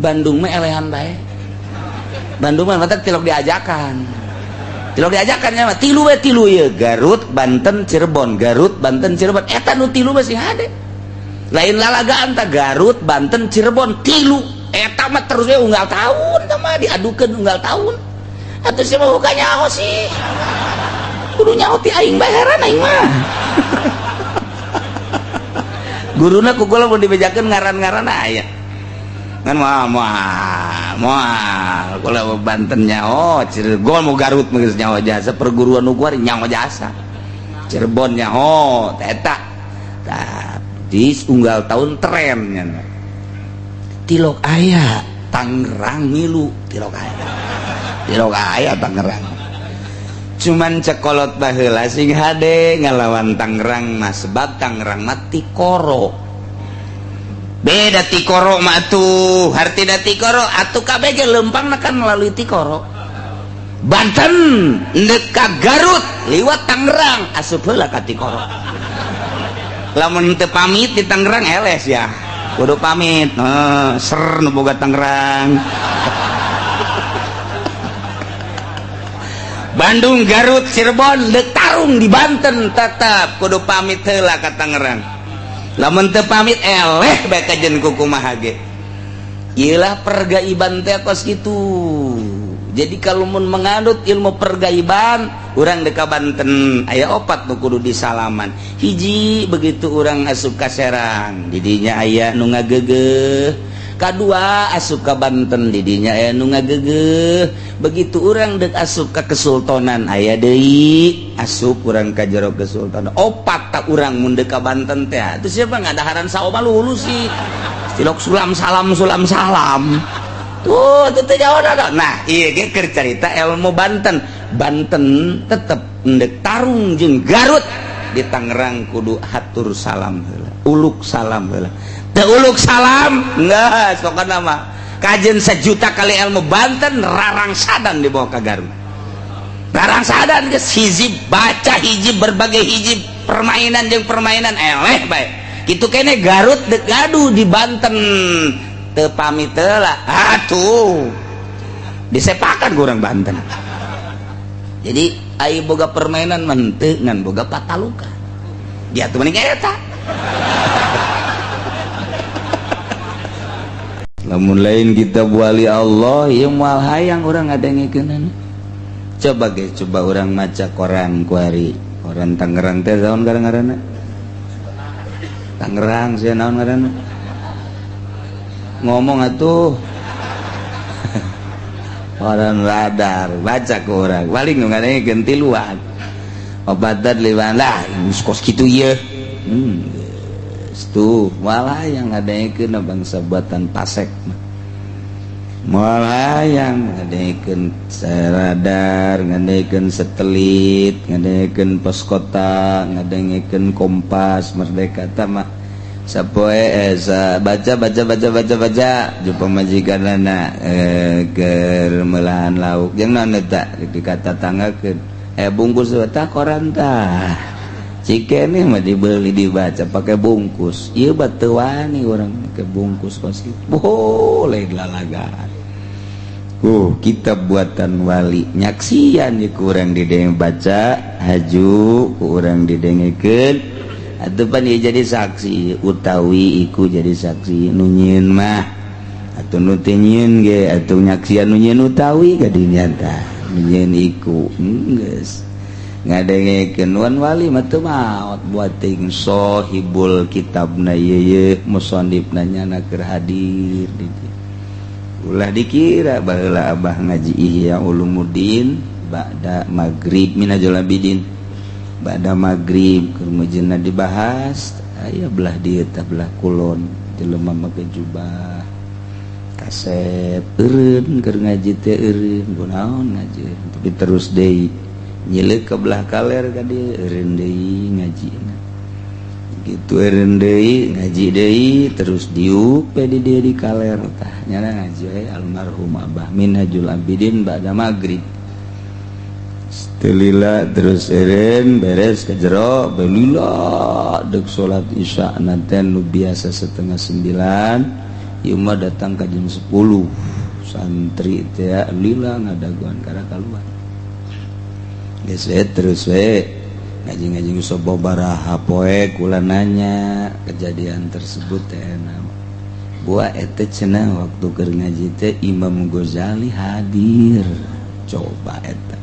Bandung mah elehan bae. Bandung mah matak tilok diajakan. Tilok diajakan nya mah tilu we tilu ye Garut, Banten, Cirebon, Garut, Banten, Cirebon. Eta nu tilu mah sing hade. Lain lalagaan ta Garut, Banten, Cirebon tilu. Eta mah terus we unggal tahun tah mah diadukeun unggal tahun. Atuh sia mah buka nyaho sih. Kudu nyaho ti aing bae heran aing mah. Guruna ku kula mun dibejakeun ngaran-ngaran aya. Kan moal moal moal kula Banten nyaho, Cirebon mau Garut mah geus nyaho jasa perguruan nu kuari nyaho jasa. Cirebon nyaho teh eta. Tah di unggal tahun trennya. Tilok aya Tangerang ngilu tilok aya. Tilok aya Tangerang. Cuman cekolot baheula sing hade ngalawan Tangerang mah sebab Tangerang mah tikoro. Beda tikoro mah atuh, hartina tikoro atuh kabeh ge leumpangna kan melalui tikoro. Banten neuk ka Garut liwat Tangerang asup heula ka tikoro. Lamun teu pamit di Tangerang eles ya. Kudu pamit, ser nu boga Tangerang. Bandung, Garut, Cirebon deuk tarung di Banten tetap kudu pamit heula ka Tangerang. Lamun teu pamit eleh bae kajen kukumaha ge. Ieulah pergaiban teh kos kitu. Jadi kalau mun menganut ilmu pergaiban, urang deuk ka Banten aya opat nu kudu disalaman. Hiji begitu urang asup ka Serang, didinya aya nu ngageugeuh. Kadua asup ka Banten didinya aya nu ngageugeuh. Begitu urang deuk asup ka Kesultanan aya deui asup urang ka jero Kesultanan. Opat tak urang mun deuk ka Banten teh. Atuh siapa ngadaharan saoma lulus sih. Tilok sulam salam sulam salam. Tuh itu teh jauh dah. Nah, ieu ge keur carita ilmu Banten. Banten tetep endek tarung jeung Garut di Tangerang kudu hatur salam heula. Uluk salam heula. Teu uluk salam geus pokona mah. Kajen sejuta kali ilmu Banten rarangsadan dibawa ka Garut. Rarangsadan geus hizib baca hizib berbagai hizib permainan jeung permainan eleh bae. Kitu kene Garut deuk ngadu di Banten. Teu pamit heula. Atuh. Disepakan ku urang Banten. Jadi ai boga permainan mah henteu ngan boga patalukan. Dia tuh mending eta. Lamun lain kita wali Allah ieu moal hayang urang ngadengikeunana. Coba ge coba urang maca koran kuari. Koran Tangerang teh naon ngaranna? Tangerang sia naon ngaranna? Ngomong atuh. Koran Radar baca ku urang. Paling nu ngadengikeun tiluan. Obatan liwan lah geus kos kitu ieu. Tuh malah yang ngadengikeun bangsa buatan pasek mah. Malah yang ngadengikeun radar, ngadengikeun satelit, ngadengikeun pos kota, ngadengikeun Kompas, Merdeka tah mah sapoe baca baca baca baca baca jumpa majikanana keur meulahan lauk jeung naon eta dikata tanggakeun bungkus tah koran tah. Cikene mah dibeli dibaca pakai bungkus. Ieu mah teu wani urang pakai bungkus kos kitu. Boleh lalagaan. Kitab buatan wali nyaksian ieu ku urang didenge baca haju ku urang didengekeun. Atuh pan ieu jadi saksi utawi iku jadi saksi nu nyieun mah. Atuh nu teu nyieun ge atuh nyaksian nu nyieun utawi kadinya tah. Nu nyieun iku geus. Ngadengekeun wan wali mah teu maot buat ting sohibul kitabna ieu musannifna nyana keur hadir di dieu. Ulah dikira baheula abah ngaji Ihya Ulumuddin ba'da maghrib minajul abidin. Ba'da maghrib keur meujeunna dibahas aya belah dieu tah belah kulon jelema make jubah kasep eureun keur ngaji teh eureun kunaon ngaji tapi terus deui nyileuk ke belah kaler ka dieu eureun deui ngajina gitu eureun deui ngaji deui terus diuk we di dieu di kaler tah nyana ngaji we almarhum Abah Minhajul Abidin ba'da maghrib Telila terus eureun beres ke jero belila deuk salat isya nanten nu biasa 8:30 Ieu mah datang ka jam 10 santri teh lila ngadagoan kana kaluar. Geus we terus we ngaji-ngaji sababaraha poe kula nanya kejadian tersebut teh buah eta cenah waktu keur ngaji teh Imam Ghazali hadir. Coba eta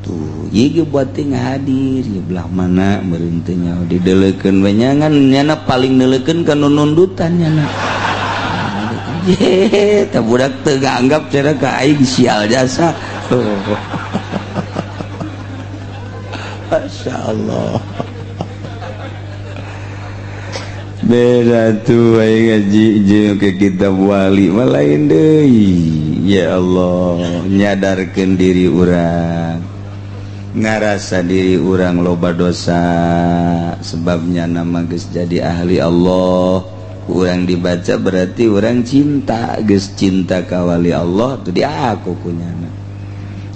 tuh ieu buat teh hadir ya belah mana meureun teh nya dideulekeun we nyangan nyana paling neuleukeun ka nu nundutan nyana. Ye, tah budak teu nganggap cenah ka aing sial jasa. Masya Allah. Beda tuh aing ngaji jeung ke kitab wali mah lain deui. Ya Allah, nyadarkeun diri urang. Ngarasa diri urang loba dosa sebabnya nama geus jadi ahli Allah. Urang dibaca berarti urang cinta, geus cinta ka wali Allah tuh diaku kunyana.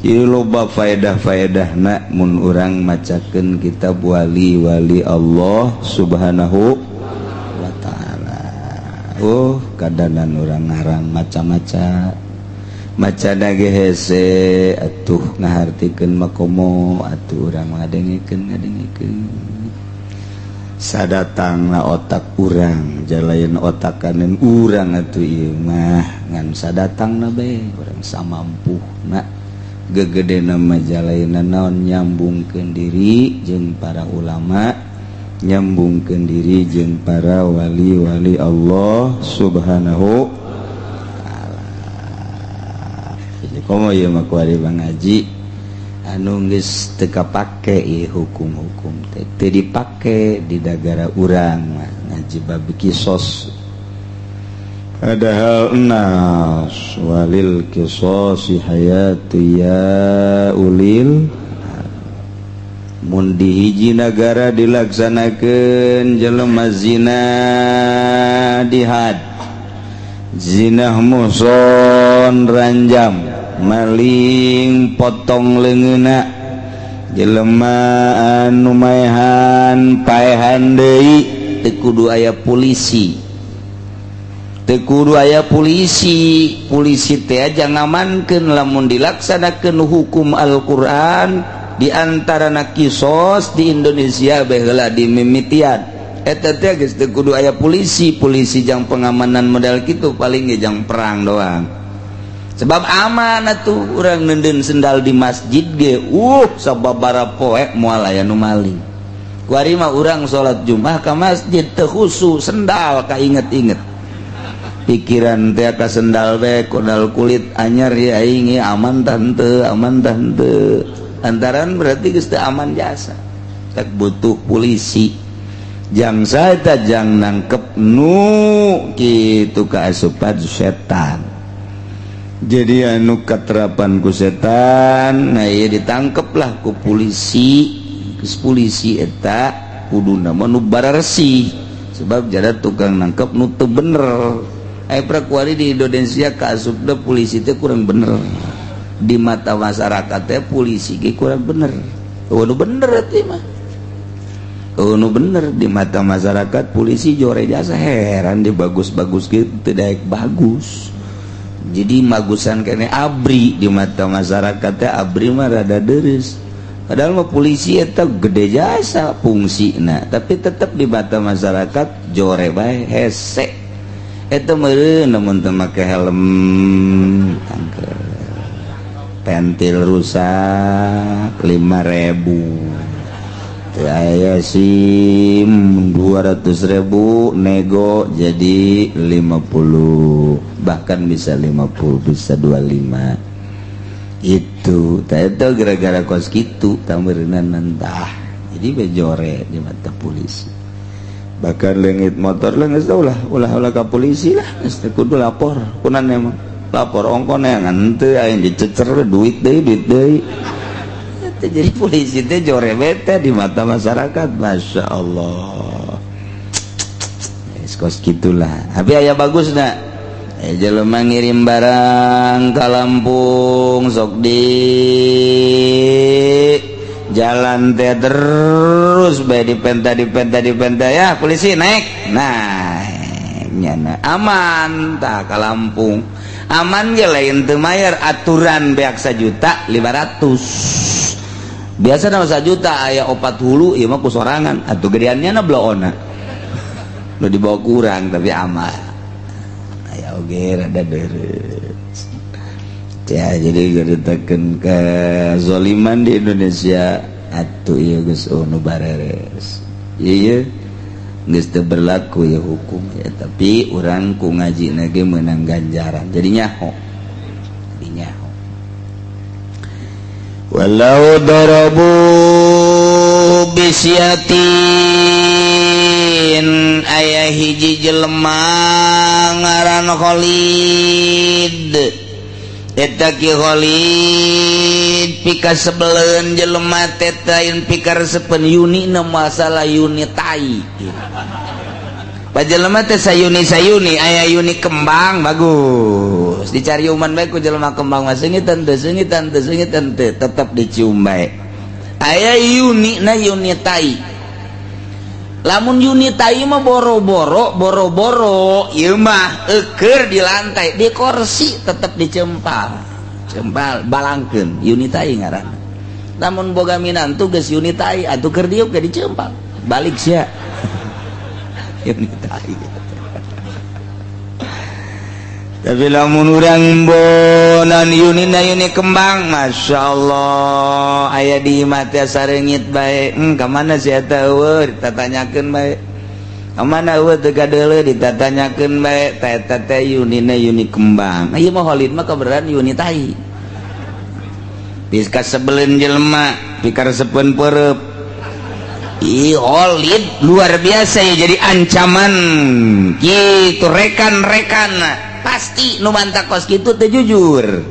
Ieu loba faedah-faedahna mun urang macakeun kitab wali-wali Allah Subhanahu wa ta'ala. Oh, kadanan urang ngarang maca-maca. Maca ge hese atuh ngahartikeun makomo atuh urang ngadengekeun. Sadatangna otak urang jalain otak kanen urang atuh ieu mah ngan sadatangna bae urang samampuhna gegedena mah jalaina naon nyambungkeun diri jeung para ulama, nyambungkeun diri jeung para wali-wali Allah Subhanahu wa ta'ala. Jadi komo ieu mah kuari ngaji anu geus teu kapake ieu hukum-hukum teh teu dipake di dagara urang mah ngaji bab kisos. Padahal nas walil kisosi hayatu ya ulil. Mun di hiji nagara dilaksanakeun jelema zina dihad, zinah muhson ranjam, maling potong leungeunna, jelema anu maehan paehan deui, teu kudu aya polisi. Teu kudu aya polisi, polisi teh aja ngamankeun lamun dilaksanakeun hukum Al-Qur'an di antara kisos di Indonesia baheula dimimitian. Eta teh geus teu kudu aya polisi, polisi jang pengamanan model kitu paling ge jang perang doang. Sebab aman atuh urang neundeun sendal di masjid ge sababaraha poe moal aya nu maling. Kuari mah urang salat Jumat ka masjid teu khusu sendal kainget-inget. Pikiran teh ka sendal bae kudal kulit anyar ya aing aman tah henteu, aman tah henteu. Antaran berarti geus teu aman jasa. Tak butuh polisi. Jang saeta jang nangkep nu kitu kaasupan setan. Jadi anu katerapan ku setan, nah ieu ditangkep lah ku polisi. Geus polisi eta kuduna mah nu bararesih sebab jada tukang nangkep nu teu bener. Aya kuari di Indonesia kaasupna polisi teh kurang bener. Di mata masyarakat teh polisi ge kurang bener. Eueuh nu bener teh mah. Eueuh nu bener di mata masyarakat polisi jore jasa heran di bagus-bagus gitu teu daek bagus. Jadi magusan kene abri di mata masyarakat teh abri mah rada deres. Padahal mah polisi eta gede jasa fungsina, tapi tetep di mata masyarakat jore bae hese. Eta meureun lamun teu make helm tangke. Pentil rusak 5.000. Teu aya SIM 200.000 nego jadi 50, bahkan bisa 50 bisa 25. Itu tah eta gara-gara kos kitu tameureunna entah. Jadi bejore di mata polisi. Bahkan leungit motor lah geus ulah ulah ka polisi lah geus teu kudu lapor kunan emang lapor ongko neangan teu aing dicecer duit deui duit deui. Teh jadi polisi teh jore bete di mata masyarakat. Masya Allah. Kos gitulah. Tapi aya bagus nak jelema ngirim barang ka Lampung sok di jalan teh terus bae dipenta dipenta dipenta ya polisi naik naik Nyana aman tah ka Lampung. Aman ge lain teu mayar, aturan beak 1 juta 500. Biasa nama 1 juta aya opat hulu, ieu mah ku sorangan atuh gedeannya na bloona. Nu dibawa kurang, tapi aman. Aya oge rada beres. Ya, jadi nyaritakeun kezoliman di Indonesia atuh ieu geus nu bareres. Ieu geus teu berlaku ya hukum ya, tapi urang ku ngaji ge meunang ganjaran. Jadi nyaho. Jadi nyaho. Walau darabu bisyatin, aya hiji jelema ngaran Khalid. Eta Ki Khalid pika sebeleun jelema teh, lain pikaresepeun yuni na, masalah yuni tai. Jelema teh sayuni sayuni, aya yuni kembang bagus dicariuman bae ku jelema kembang mah, seungitan teu, seungitan teu, seungitan teu, tetep dicium bae. Aya yuni na yuni tai. Lamun yuni tai mah boro-boro boro-boro ieu mah eukeur di lantai, di kursi tetep dicempal cempal, balangkeun, yuni tai ngaranna. Lamun boga minantu geus yuni tai atuh, keur diuk ge dicempal balik sia, yuni tai. Tapi lamun urang bonan yuni na yuni kembang, Masya Allah, aya di imah teh sareungit bae, ka mana si eta eueuh ditatanyakeun bae, ka mana eueuh teu kadeuleu ditatanyakeun bae. Ta eta teh yunina yuni kembang. Ieu mah Khalid mah kabeneran yuni tai. Pikasebeleun jelema, pikaresepeun peureub. Ih, Khalid luar biasa ya, jadi ancaman gitu rekan-rekan pasti nu mantak kos kitu teh jujur.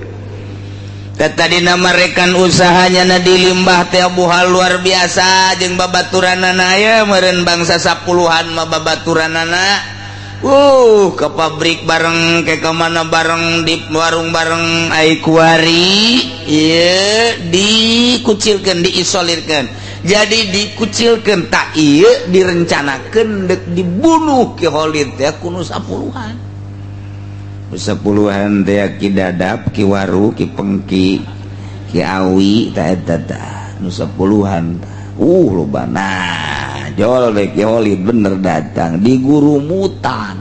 Tadi nama rekan usahanya na dilimbah teh buhal luar biasa jeung babaturanana ya meureun bangsa sapuluhan mah babaturanana, ke pabrik bareng, ke kemana bareng, di warung bareng. Ai kuari ieu dikucilkeun, diisolirkeun, jadi dikucilkeun tak ieu direncanakeun dek dibunuh Ki Khalid teh ku nu sapuluhan. Sepuluhan teh Ki Dadap, Ki Waru, Ki Pengki, Ki Awi, ta eta tah nu sepuluhan. Loba. Nah, jol deh Ki Khalid bener datang di gurumutan.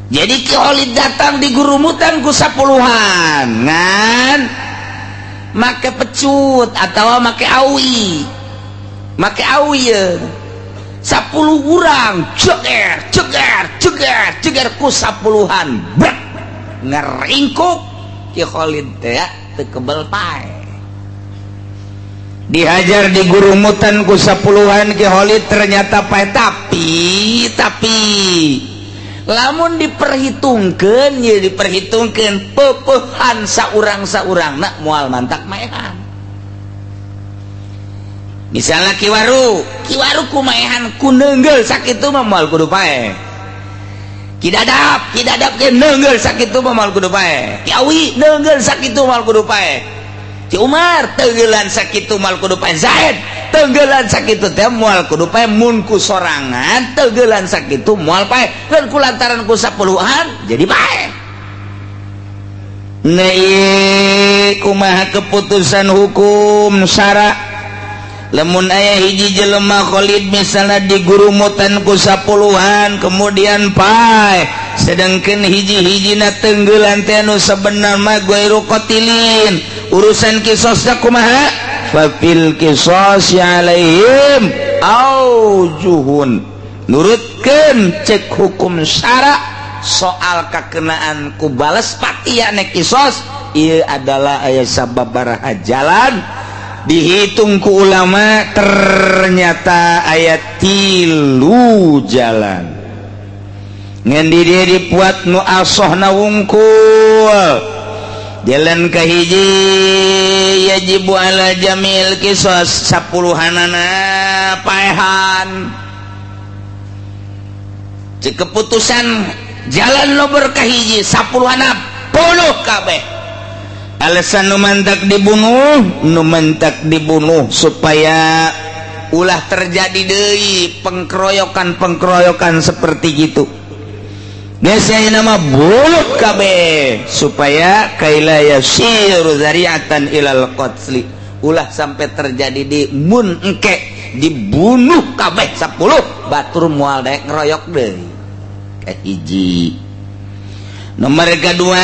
Jadi Ki Khalid datang di gurumutan ku sapuluhan ngan make pecut atau make awi, make awi ya. 10 orang ceger ceger ceger ceger ku sapuluhan, brek ngeringkuk. Ki Khalid teh teu kebel pae. Dihajar di gurumutan ku sapuluhan, Ki Khalid ternyata pae. Tapi lamun diperhitungkan ya, diperhitungkan pepehan saurang saurang nak moal mantak maehan. Misalnya Ki Waru, Ki Waru ku maehan ku neunggel sakitu mah moal kudu pae. Ki Dadap, Ki Dadap ge neunggel sakitu mah moal kudu pae. Ki Awi neunggel sakitu moal kudu pae. Ki Umar teunggelan sakitu moal kudu pae. Zaid teunggelan sakitu teh moal kudu pae. Mun ku sorangan teunggelan sakitu moal pae, dan ku lantaran ku sapuluhan jadi pae. Nah, kumaha keputusan hukum syara lamun aya hiji jelema Khalid misalnya digurumutan ku sapuluhan kemudian pae, sedangkan hiji-hijina tenggelan teh anu sebenarnya mah ghairu qatilin, urusan kisosna kumaha? Fafil qisasi alaihim aujuhun. Nurutkeun cek hukum syara soal kakenaan ku bales patia nek kisos ieu adalah aya sababaraha jalan. Dihitung ku ulama ternyata aya tilu jalan. Ngan di dia dipuat nu asohna wungkul. Jalan kahiji, yajibu ala jamil kisos, sapuluhanana paehan. Cek keputusan jalan nomor kahiji, sapuluhana bunuh kabeh. Alasan nu mantak dibunuh, nu mantak dibunuh supaya Ulah terjadi deui pengkeroyokan-pengkeroyokan seperti gitu. Geus nama bulut kabeh supaya kaila yasiru zari'atan ilal qatli. Ulah sampai terjadi di mun engke dibunuh kabeh 10 batur moal daek ngeroyok deui. Kahiji. Nomor kedua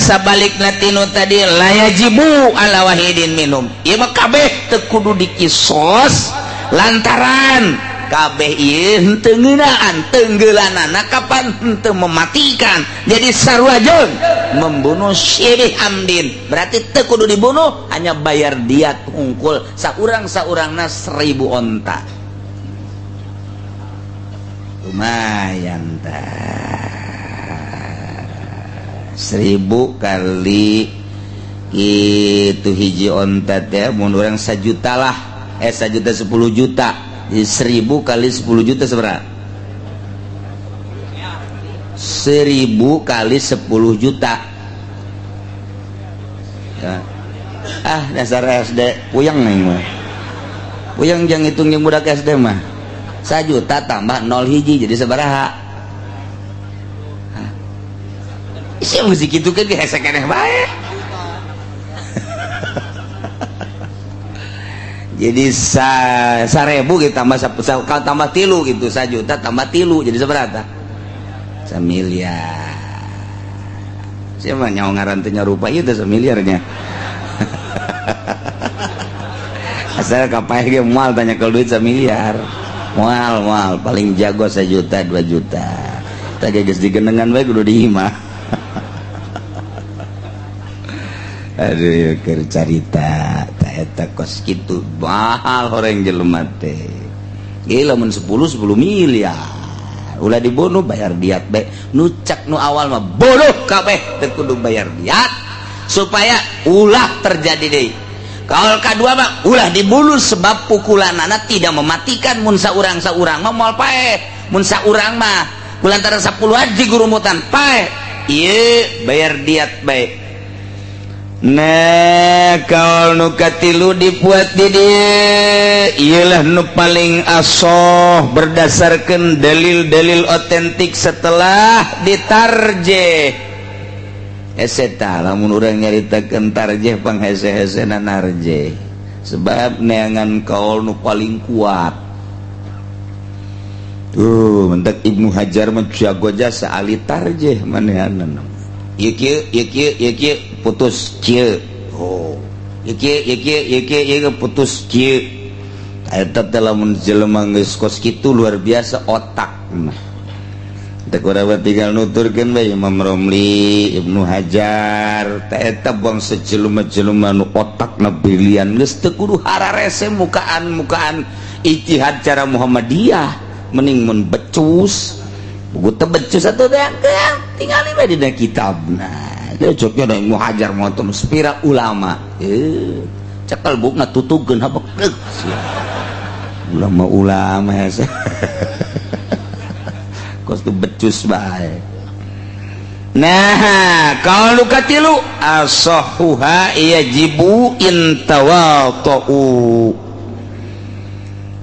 sabalikna tinu tadi la yajibu ala wahidin minum. Ieu mah kabeh teu kudu dikisos lantaran kabeh ieu henteu ngeunaan tenggelanana kapan henteu mematikan. Jadi sarua jeung membunuh syibih amdin. Berarti teu kudu dibunuh, hanya bayar diat hungkul saurang-saurangna 1000 onta. Lumayan tah. 1000 kali itu hiji onta teh mun urang 1 juta lah, 1 juta 10 juta. Jadi 1000 kali 10 juta seberapa? 1000 kali 10 juta ya. Ah, dasar SD puyeng nih mah, puyeng jangan hitung yang budak SD mah. 1 juta tambah 0 hiji jadi sabaraha? Isi musik itu kan hese keneh bae. Jadi 1000 gitu tambah kalau tambah tilu gitu, 1 juta tambah tilu jadi seberapa? 1 miliar. Siapa nyawa ngaran teh nyarupa ieu teh 1 miliarnya. Asal kapaeh ge moal tanya kalau duit 1 miliar. Moal moal paling jago 1 juta 2 juta. Tah geus digenengan bae kudu diimah. Aduh, keur carita ta eta kos kitu mahal horeng jelema teh. Gila mun 10 miliar. Ulah dibunuh bayar diat bae. Nu cek nu awal mah bunuh kabeh teu kudu bayar diat supaya ulah terjadi deui. Kaul kadua mah ulah dibunuh sebab pukulanana tidak mematikan. Mun saurang-saurang mah moal paeh. Mun saurang mah kulantaran 10 haji gurumutan paeh. Ieu bayar diat bae. Nah, kalau nu katilu dibuat di dieu ialah nu paling asoh berdasarkan dalil-dalil otentik setelah ditarjeh. Eta lamun urang nyaritakeun tarjeh panghese-hesena narjeh. Sebab neangan kaul nu paling kuat. Tuh, mentak Ibnu Hajar mah jago jasa ahli tarjeh manehanna. Ieu kieu, ieu kieu, ieu kieu putus kieu. Oh. Ieu kieu, ieu kieu, ieu kieu, ieu putus kieu. Eta teh lamun jelema geus kos kitu luar biasa otak mah. Teh urang tinggal nuturkeun bae Imam Romli, Ibnu Hajar, teh eta bangsa jelema-jelema nu otakna brilian geus teu kudu hararese mukaan-mukaan ijtihad cara Muhammadiyah, mending mun becus. Buku teu becus atuh teh tingali bae dina kitabna. Dia coknya da Ibnu Hajar motom spira ulama. Cekal bukna tutugeun habek. Ulama-ulama hese. Kos tu becus bae. Nah, kalau nu katilu asahuha yajibu intawata'u.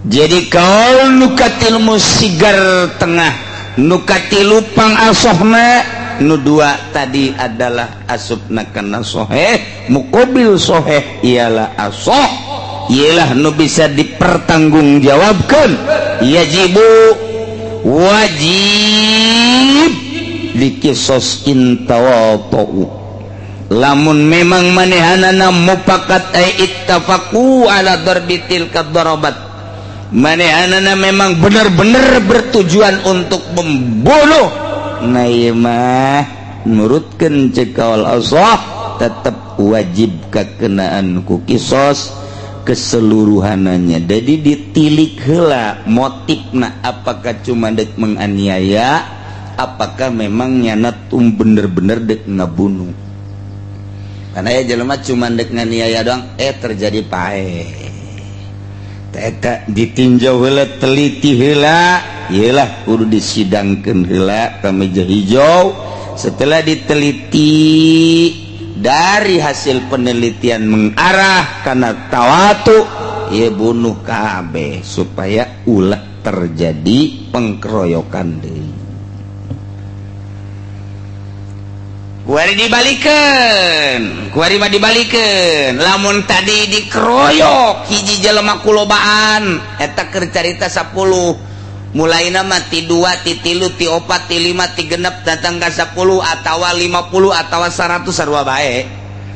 Jadi kalau nu katilu sigar tengah, nu katilu pang asohna, nu dua tadi adalah asupna kana soheh, muqabil soheh ialah asoh, ialah nu bisa dipertanggungjawabkan. Yajibu wajib dikisos intawata'u. Lamun memang manehanana mufakat ay ittafaqu ala darbitil kadarabat, manehanana memang benar-benar bertujuan untuk membunuh, nah ieu mah nurutkeun ceuk kaul asah tetep wajib kakenaan ku kisos keseluruhannya. Jadi ditilik heula motifna, apakah cuma dek menganiaya, apakah memang nyana tum bener-bener dek ngabunuh. Karena ya jelema cuma dek nganiaya doang, terjadi paeh. Eta ditinjau heula, teliti heula, iyalah kudu disidangkeun heula ka meja hijau. Setelah diteliti dari hasil penelitian mengarah karena tawatu, Ieu bunuh kabeh supaya ulah terjadi pengkeroyokan deui. Kuari dibalikeun, kuari mah dibalikeun. Lamun tadi dikeroyok hiji jelema kulobaan, eta keur carita 10. Mulaina mah ti 2, ti 3, ti 4, ti 5, ti 6 datang ka 10 atawa 50 atawa 100 sarua bae.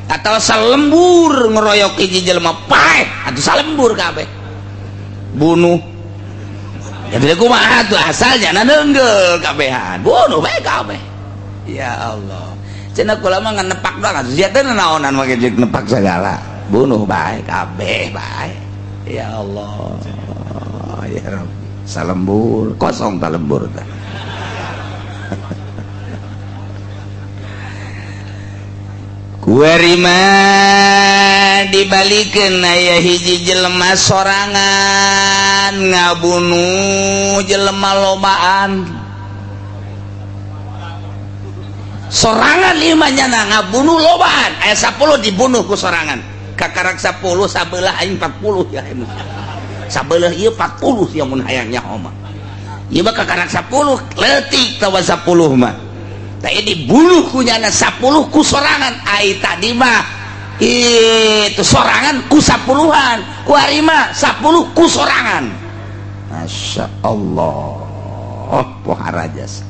Atawa salembur ngeroyok hiji jelema paeh atuh salembur kabeh. Bunuh. Ya teu kumaha atuh asalnya neunggel kabehan. Bunuh bae kabeh. Ya Allah. Cenah kula mah ngan nepak doang atuh sia teh naonan make jeung nepak segala. Bunuh bae kabeh bae. Ya Allah. Ya Rabbi. Salembur kosong ta lembur teh. Kuari mah dibalikeun aya hiji jelema sorangan ngabunuh jelema lobaan. Sorangan limanya na ngabunuh lobaan aya 10 dibunuh ku sorangan kakarak 10 sabelah aing 40 ya sabelah ieu 40 ya mun hayang nyaho mah ieu mah kakarak 10 leutik tawa 10 mah tah dibunuh ku nyana 10 ku sorangan ai tadi mah itu sorangan ku 10-an ku ari mah 10 ku sorangan. Masya Allah poharajas.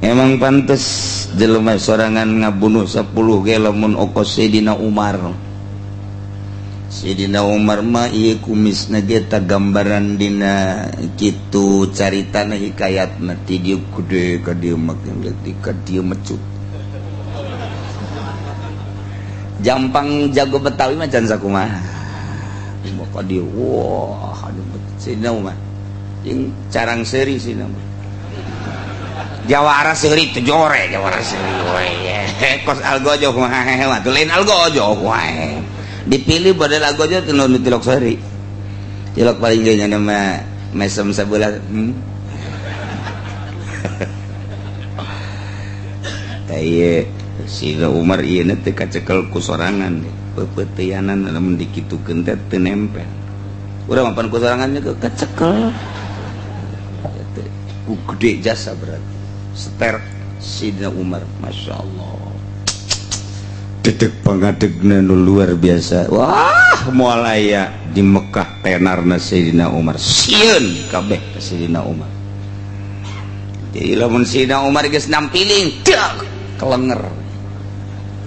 Emang pantes jelema sorangan ngabunuh 10 ge lamun okos Sayyidina Umar. Sayyidina Umar mah ieu kumisna ge ta gambaran dina kitu caritana hikayatna ti dieu gede ka dieu makin leutik ka dieu mecut. Jampang jago Betawi mah can sakumaha. Ka dieu wah aduh Sayyidina Umar. Jeung carang seuri Sayyidina Umar. Jawara seuri teu jore jawara seuri we kos algojo kumaha atuh lain algojo wae dipilih badal algojo teu nu tilok seuri tilok paling ge nya mah mesem sabelah tah ieu si Umar ieu teh kacekel ku sorangan peupeuteuyanan lamun dikitukeun teh teu nempel urang mah pan ku sorangan ge kacekel ku gede jasa berarti ster Sidna Umar. Masya Allah dedek pangadegna nu luar biasa. Wah moal aya di Mekah tenarna Sayyidina Umar sieun kabeh ka Sayyidina Umar. Jadi lamun Sayyidina Umar geus nampiling dak kelenger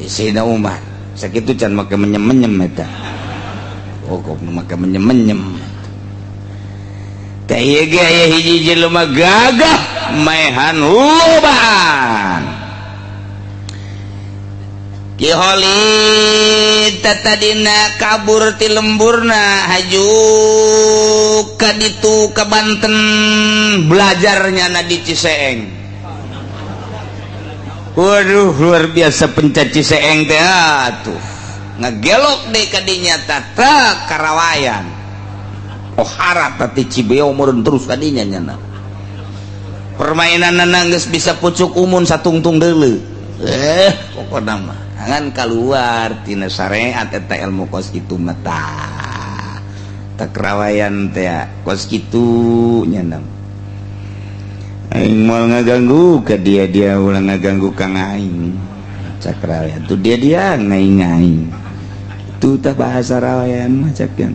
Sayyidina Umar sakitu can make menyem-menyem eta. Oh kok make menyem-menyem teh ieu ge aya hiji jelema gagah maehan lobaan. Ki Khalid tatadina kabur ti lemburna haju ka ditu ka Banten belajarnya na di Ciseeng. Waduh luar biasa pencet Ciseeng teh atuh ngegelok deui ka dinya tata karawayan. Ohara tati Cibeo meureun terus ka dinya nyana. Permainan geus bisa pucuk umun satungtung deuleu. Pokona mah ngan kaluar tina syariat eta ilmu kos kitu mah tah. Takrawayan teh kos kitu nya. Aing moal ngaganggu ka dia, dia ulah ngaganggu ka aing. Cakrawayan tuh dia dia ngaing-ngaing. Tuh tah bahasa rawayan mah cakeun.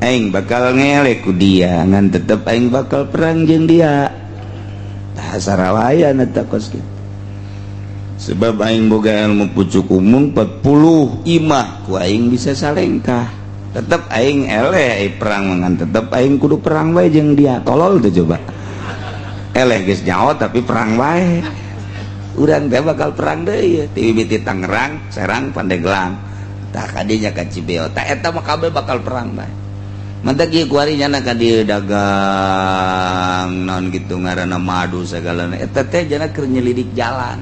Aing bakal ngelek ku dia ngan tetep aing bakal perang jeung dia. Bahasa rawayan eta kos kitu. Sebab aing boga ilmu pucuk umum 40 imah ku aing bisa salengkah. Tetep aing eleh perang ngan tetep aing kudu perang bae jeung dia. Tolol teh coba. Eleh geus nyaho tapi perang bae. Urang teh bakal perang deui ti mimiti Tangerang, Serang, Pandeglang. Tah kadinya ka Cibeo. Tah eta mah kabeh bakal perang bae. Mantak ieu kuari nyana ka dieu dagang naon kitu ngaranna madu sagalana. Eta teh jana keur nyelidik jalan.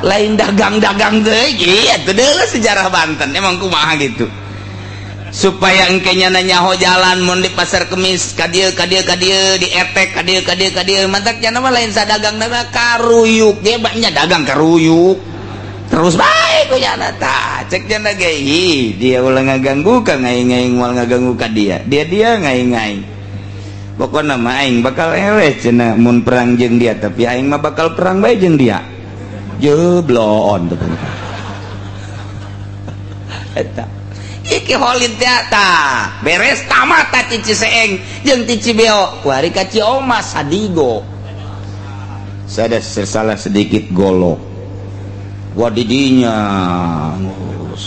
Lain dagang-dagang deui ieu teh deuleu sejarah Banten emang kumaha gitu. Supaya engke nyana nyaho jalan mun di pasar Kemis ka dieu ka dieu ka dieu di etek ka dieu ka dieu ka dieu. Mantak nyana mah lain sadagang mah karuyuk ge banyak dagang karuyuk. Terus bae ku nyana tah cek jana ge ih dia ulah ngaganggu ka aing, aing moal ngaganggu ka dia. Dia dia ngaing aing. Pokona mah aing bakal eleh cenah mun perang jeung dia, tapi aing mah bakal perang bae jeung dia. Jeblon tuh. Eta iki Holid teh tah beres tamat tah ti Ciseeng jeung ti Cibeo kuari ka Ciomas Sadigo. Sada salah sedikit golok. Wah didinya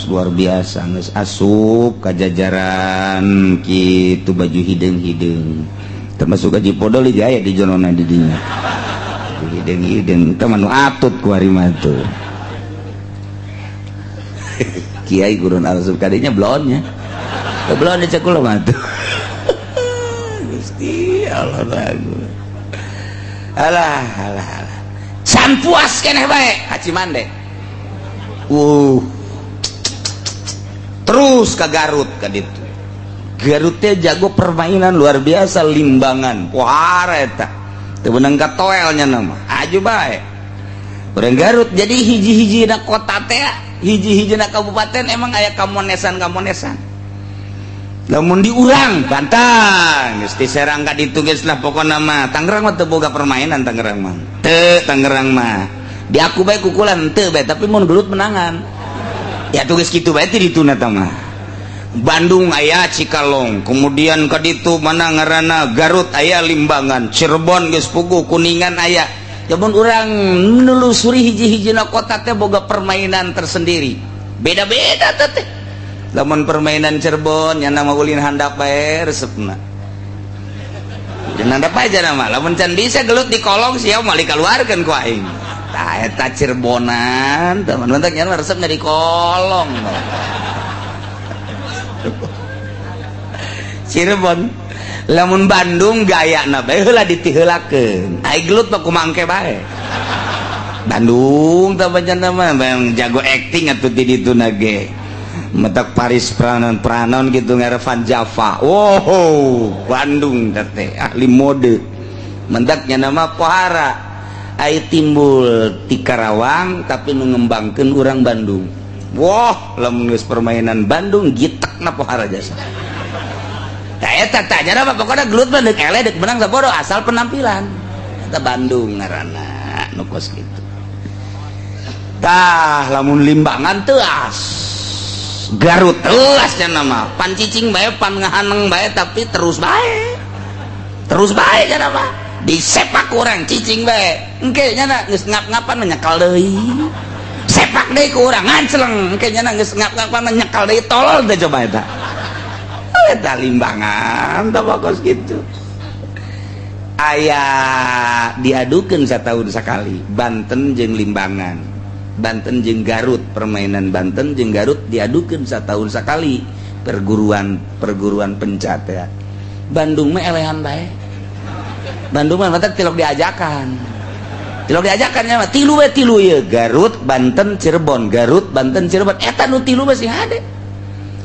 luar biasa geus asup ka jajaran kitu baju hideung-hideung. Termasuk ka Cipodol aya di jonona didinya. Hideung-hideung teh mah nu atut kuari mah tuh. Kiai gurun asup kadinya blonnya. Blon di cekul mah tuh. Gusti Allah bagus. Alah alah alah. Can puas keneh bae ka Cimande. Terus ke Garut ka ditu. Garut teh jago permainan luar biasa limbangan. Pohara eta. Teu beunang ka toelnya nama. Aju bae. Urang Garut jadi hiji-hiji na kota teh, hiji-hiji na kabupaten emang aya kamonesan-kamonesan. Lamun di urang Banten geus diserang ka ditu geus lah pokona mah. Tangerang mah teu boga permainan Tangerang mah. Teu Tangerang mah. Di aku bae kukulan teu bae tapi mun gelut menangan. Ya tugas kitu bae ti dituna tah mah. Bandung aya Cikalong, kemudian ka ditu mana ngaranna Garut aya Limbangan, Cirebon geus puguh, Kuningan aya. Jamun urang nelusuri hiji-hijina kota teh boga permainan tersendiri. Beda-beda teh teh. Lamun permainan Cirebon nya nama ulin handap bae resepna. Jangan handap aja nama. Lamun can bisa gelut di kolong sia moal dikaluarkeun ku aing. Tah eta Cirebonan, teman-teman nya resepna di kolong. Cirebon lamun Bandung gayana bae heula ditiheulakeun. Ai gelut mah kumangke bae. Bandung tah pancen mah jago acting atuh di ditu ge. Metak Paris pranon-pranon gitu ngarevan Java. Wow, Bandung teh ahli mode. Mendaknya nama pohara. Ai timbul ti Karawang tapi nu ngembangkeun urang Bandung. Wah, lamun geus permainan Bandung gitekna pohara jasa. Tah eta tah nya mah pokona gelut mah deuk eleh deuk menang sabodo asal penampilan. Eta Bandung ngaranna nu kos kitu. Tah lamun Limbangan teuas. Garut teuas nya nama. Pan cicing bae pan ngahaneng bae tapi terus bae. Terus bae nya nama. Disepak urang cicing bae. Engke nya geus ngap-ngapan nyekal deui. Sepak deui ku urang nganceleng. Engke nya geus ngap-ngapan nyekal deui tolol teh coba eta. Eta Limbangan tah kos kitu. Aya diadukeun satahun sakali Banten jeung Limbangan, Banten jeung Garut, permainan Banten jeung Garut diadukeun satahun sakali perguruan pencat ya. Bandung mah elehan bae. Bandung mah matak tilok diajakan. Tilok diajakan nya mah tilu we tilu ye Garut, Banten, Cirebon, Garut, Banten, Cirebon. Eta nu tilu mah sing hade.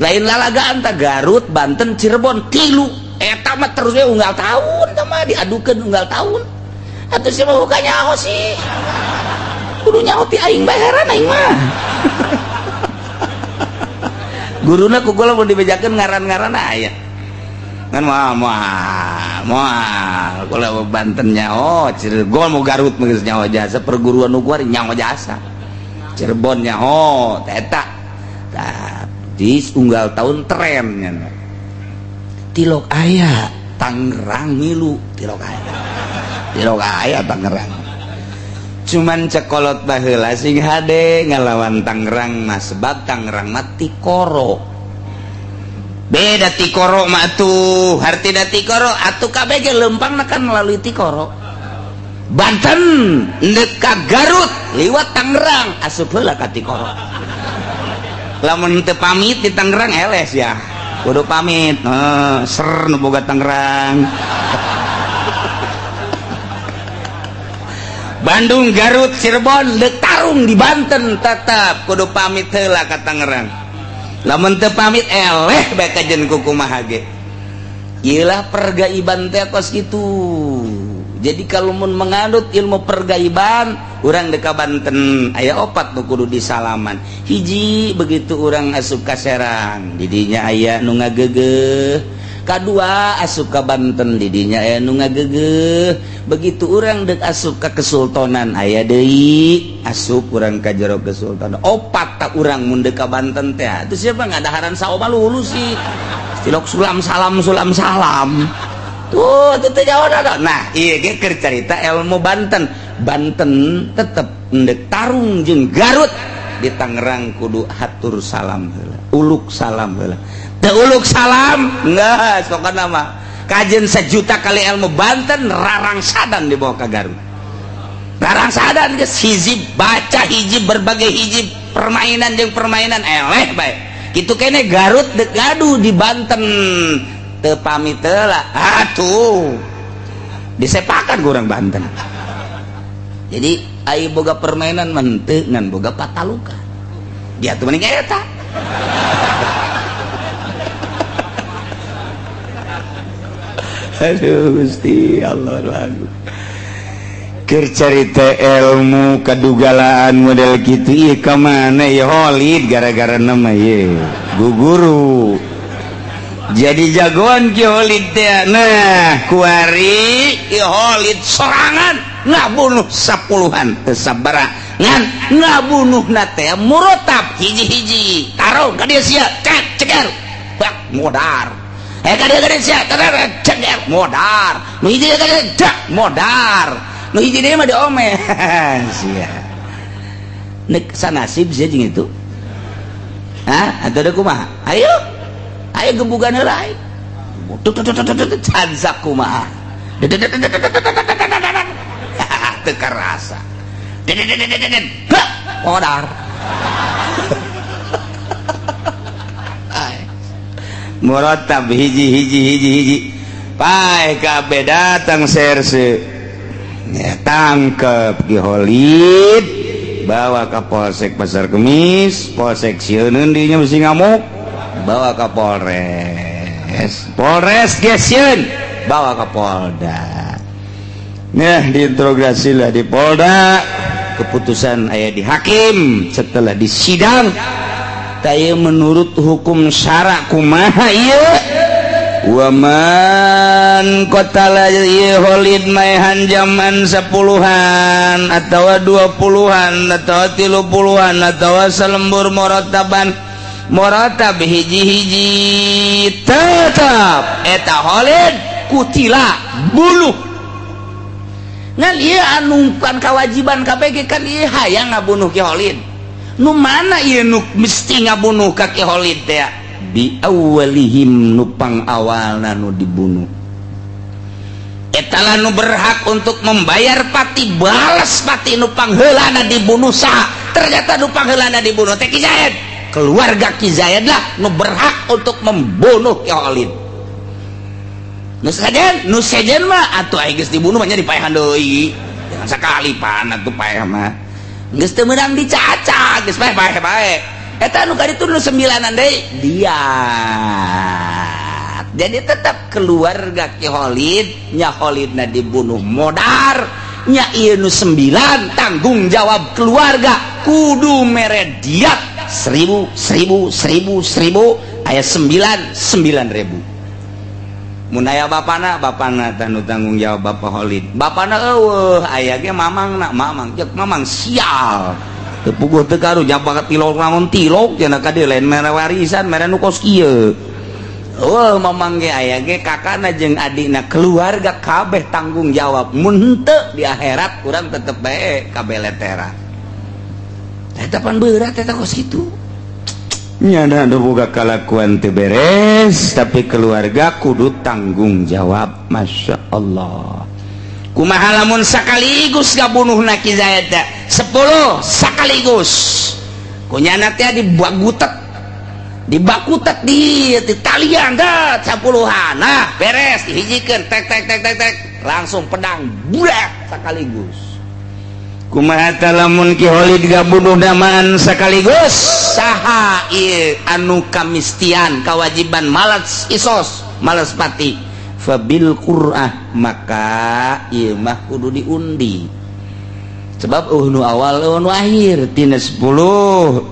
Lain lalagaan tah Garut, Banten, Cirebon tilu. Eta mah terus we unggal tahun tah mah diadukeun unggal tahun. Atuh sia mah buka nyaho sih. Kudu nyaho ti aing bae heran aing mah. Guruna ku kula mun dibejakeun ngaran-ngaran aya. Ngan moal moal moal kula Banten nyaho, Cirebon mau Garut mah geus nyaho jasa perguruan nu kuari nyaho jasa. Cirebon nyaho teh eta. Tah di unggal tahun trennya. Tilok aya Tangerang milu tilok aya. Tilok aya Tangerang. Cuman cekolot baheula sing hade ngalawan Tangerang mah sebab Tangerang mah tikoro. Beda tikoro mah tuh, hartina tikoro atuh kabeh ge leumpangna kan melalui tikoro. Banten neuk ka Garut liwat Tangerang asup heula ka tikoro. Lamun teu pamit di Tangerang eles ya. Kudu pamit, ser nu boga Tangerang. Bandung, Garut, Cirebon deuk tarung di Banten tetap kudu pamit heula ka Tangerang. Lamun teu pamit eleh bae kajen ku kumaha ge. Ieulah pergaiban teh kos kitu. Jadi kalau mun menganut ilmu pergaiban Urang deka Banten aya opat nu kudu disalaman. Hiji, begitu urang asup ka Serang, didinya aya nu ngagegeh. Kadua, asup ka Banten, didinya aya nu ngagegeh. Begitu urang dek asup ka Kesultanan, aya deui. Asup urang ka jero Kesultanan, opat tak urang mun deuk ka Banten teh. Itu siapa ngadaharan saoma lulus sih, tilok sulam salam sulam salam tuh itu teh jauh. Nah, iya ge keur carita ilmu Banten. Banten tetep ndek tarung jeung Garut di Tangerang kudu hatur salam heula, uluk salam heula. Teu uluk salam enggak pokokna mah kajen sejuta kali ilmu Banten rarangsadan dibawa ke Garut, rarangsadan geus hizib baca hizib, berbagai hizib, permainan jeung permainan eleh bae kitu kene. Garut dek gaduh di Banten, teu pamit heula atuh disepakan kurang Banten. Jadi ayo boga permainan mente ngan boga pataluka dia tuh mending eta. Aduh Gusti Allah, lagu keur carita ilmu kadugalaan model kitu ieu ka mana ya. Holid gara-gara nama ye guguru jadi jagoan Ki Holid teh. Nah, kuari Ki Holid sorangan ngabunuh sepuluhan, teu sabaraha ngan ngabunuhna teh murotab hiji-hiji. Taruh ka dieu sia, cek ceker bak modar. Eh, ka dieu, ka dieu sia, ceker modar. Nu hiji ka dieu, cek modar. Nu hiji deui mah diome sia. Nek sanasib sia jeung itu. Hah, atau ada kumaha? Ayo, ayo gebugan heula aing. Tut tut tut tut cansak kumaha. Teu karasa. Modar. Muratab hiji hiji hiji hiji. Pae kabeh datang serse. Ya, tangkep Ki Holid, bawa ke Polsek Pasar Kemis, Polsek sieun dinya mesti ngamuk, bawa ke Polres, Polres gesieun, bawa ke Polda. Nah, diinterogasi lah di Polda, keputusan aya di hakim. Setelah disidang taya menurut hukum syara kumaha ieu? Waman qatala ieu Holid maehan zaman 10-an atau 20-an atau 30-an atau selembur morotaban morotab hiji-hiji, tetap eta Holid kutila bunuh. Ngan ieu anu kan kewajiban KPG kan ieu hayang ngabunuh Ki Holid. Nu mana ieu nu mesti ngabunuh ka Ki Holid teh? Bi awalihim, nupang awalna nu dibunuh eta lah nu berhak untuk membayar pati, balas pati. Nupang heulana dibunuh saha? Ternyata nupang heulana dibunuh teh Ki Zaid. Keluarga Ki Zaid lah nu berhak untuk membunuh Ki Holid. Nu sejen, nu sejen mah atuh ai geus dibunuh mah nya dipaehan deui, jangan sakali pan atuh paeh mah geus teu meunang dicaca, geus paeh paeh paeh. Eta nu kaditu nu sembilanan deui dia. Jadi tetap keluarga Ki Holid nya, Holidna dibunuh modar nya, ieu nu sembilan tanggung jawab keluarga kudu mere diat 1000 1000 1000 1000, aya 9 9000. Mun aya bapana, bapana tanu tanggung jawab bapak Holid. Bapana eueuh, aya ge mamangna, mamang jeung mamang sial teu puguh teu karu jaba tilok naon tilok cenah ka dieu, lain mere warisan, mere nu kos kieu. Eueuh mamang ge, aya ge kakana jeung adikna. Keluarga kabeh tanggung jawab. Mun henteu di akhirat urang tetep bae kabeh letera. Eta pan berat eta kos kitu. Nyana anu boga kalakuan teu beres, tapi keluarga kudu tanggung jawab. Masya Allah, kumaha lamun sekaligus ngabunuhna Ki Zaid teh 10 sekaligus? Kunyana teh dibagutet, dibakutet di talian dah 10-an. Nah, beres dihijikeun, tek tek tek tek tek, langsung pedang budak sekaligus. Kumaha lamun Ki Holid gabunuh damaan sekaligus? Saha ieu anu kamistian kewajiban malas isos, malas pati? Fabil qur'ah, maka ieu mah kudu diundi. Sebab nu awal, nu akhir tina 10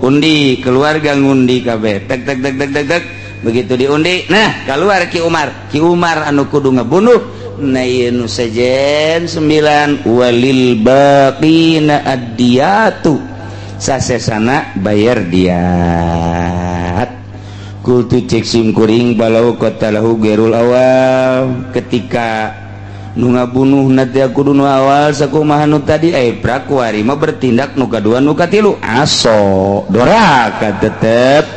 undi, keluarga ngundi kabeh, tek tek tek tek tek tek. Begitu diundi, nah, keluar Ki Umar. Ki Umar anu kudu ngebunuh. Nah, ieu nu sejen 9, walil baqina ad-diyatu, sasesana bayar diat. Qultu, cek sim kuring, walau qatalahu ghairul awal, ketika nu ngabunuh nanti kudu nu awal, sakumaha nu tadi, eh, prakuari mah bertindak nu kadua, nu katilu, aso doraka tetep.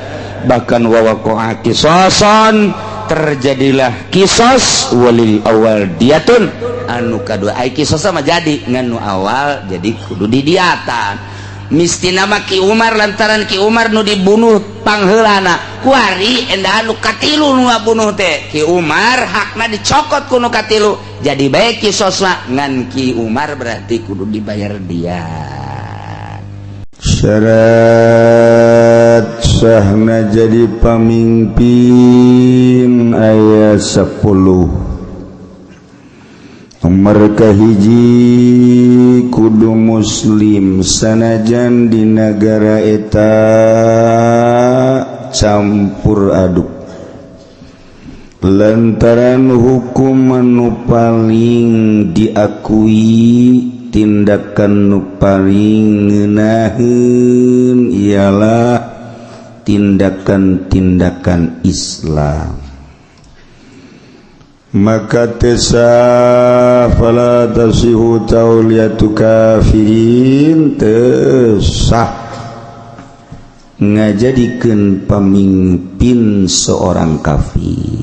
Bahkan wawaqa'a qisason, terjadilah kisos, walil awal diatun, anu kadua ai kisos sama jadi ngan nu awal jadi kudu didiatan. Misti nama Ki Umar, lantaran Ki Umar nu dibunuh pangheulana kuari, endah nu katilu nu ngabunuh teh Ki Umar, hakna dicokot ku nu katilu, jadi baik kisosna, ngan Ki Umar berarti kudu dibayar dia. Syarat sahna jadi pamimpin aya 10. Nomor kahiji, kudu muslim sanajan di negara eta campur aduk, lantaran hukum nu paling diakui, tindakan nu paling ngeunaheun ialah tindakan-tindakan Islam. Maka tesa fala tasihu tauliyatu kafirin, tesah ngajadikeun pamimpin seorang kafir.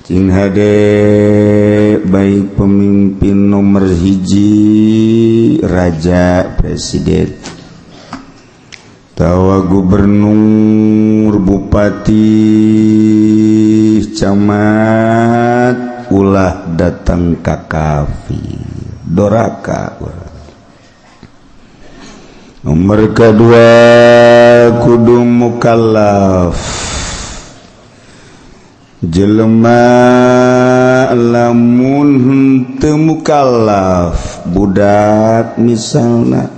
Cing hade, baik pemimpin nomor hiji, raja, presiden, tawa gubernur, bupati, camat, ulah datang ka kafir, doraka. Nomor kedua, kudu mukallaf. Jelema lamun henteu mukallaf, budak misalna,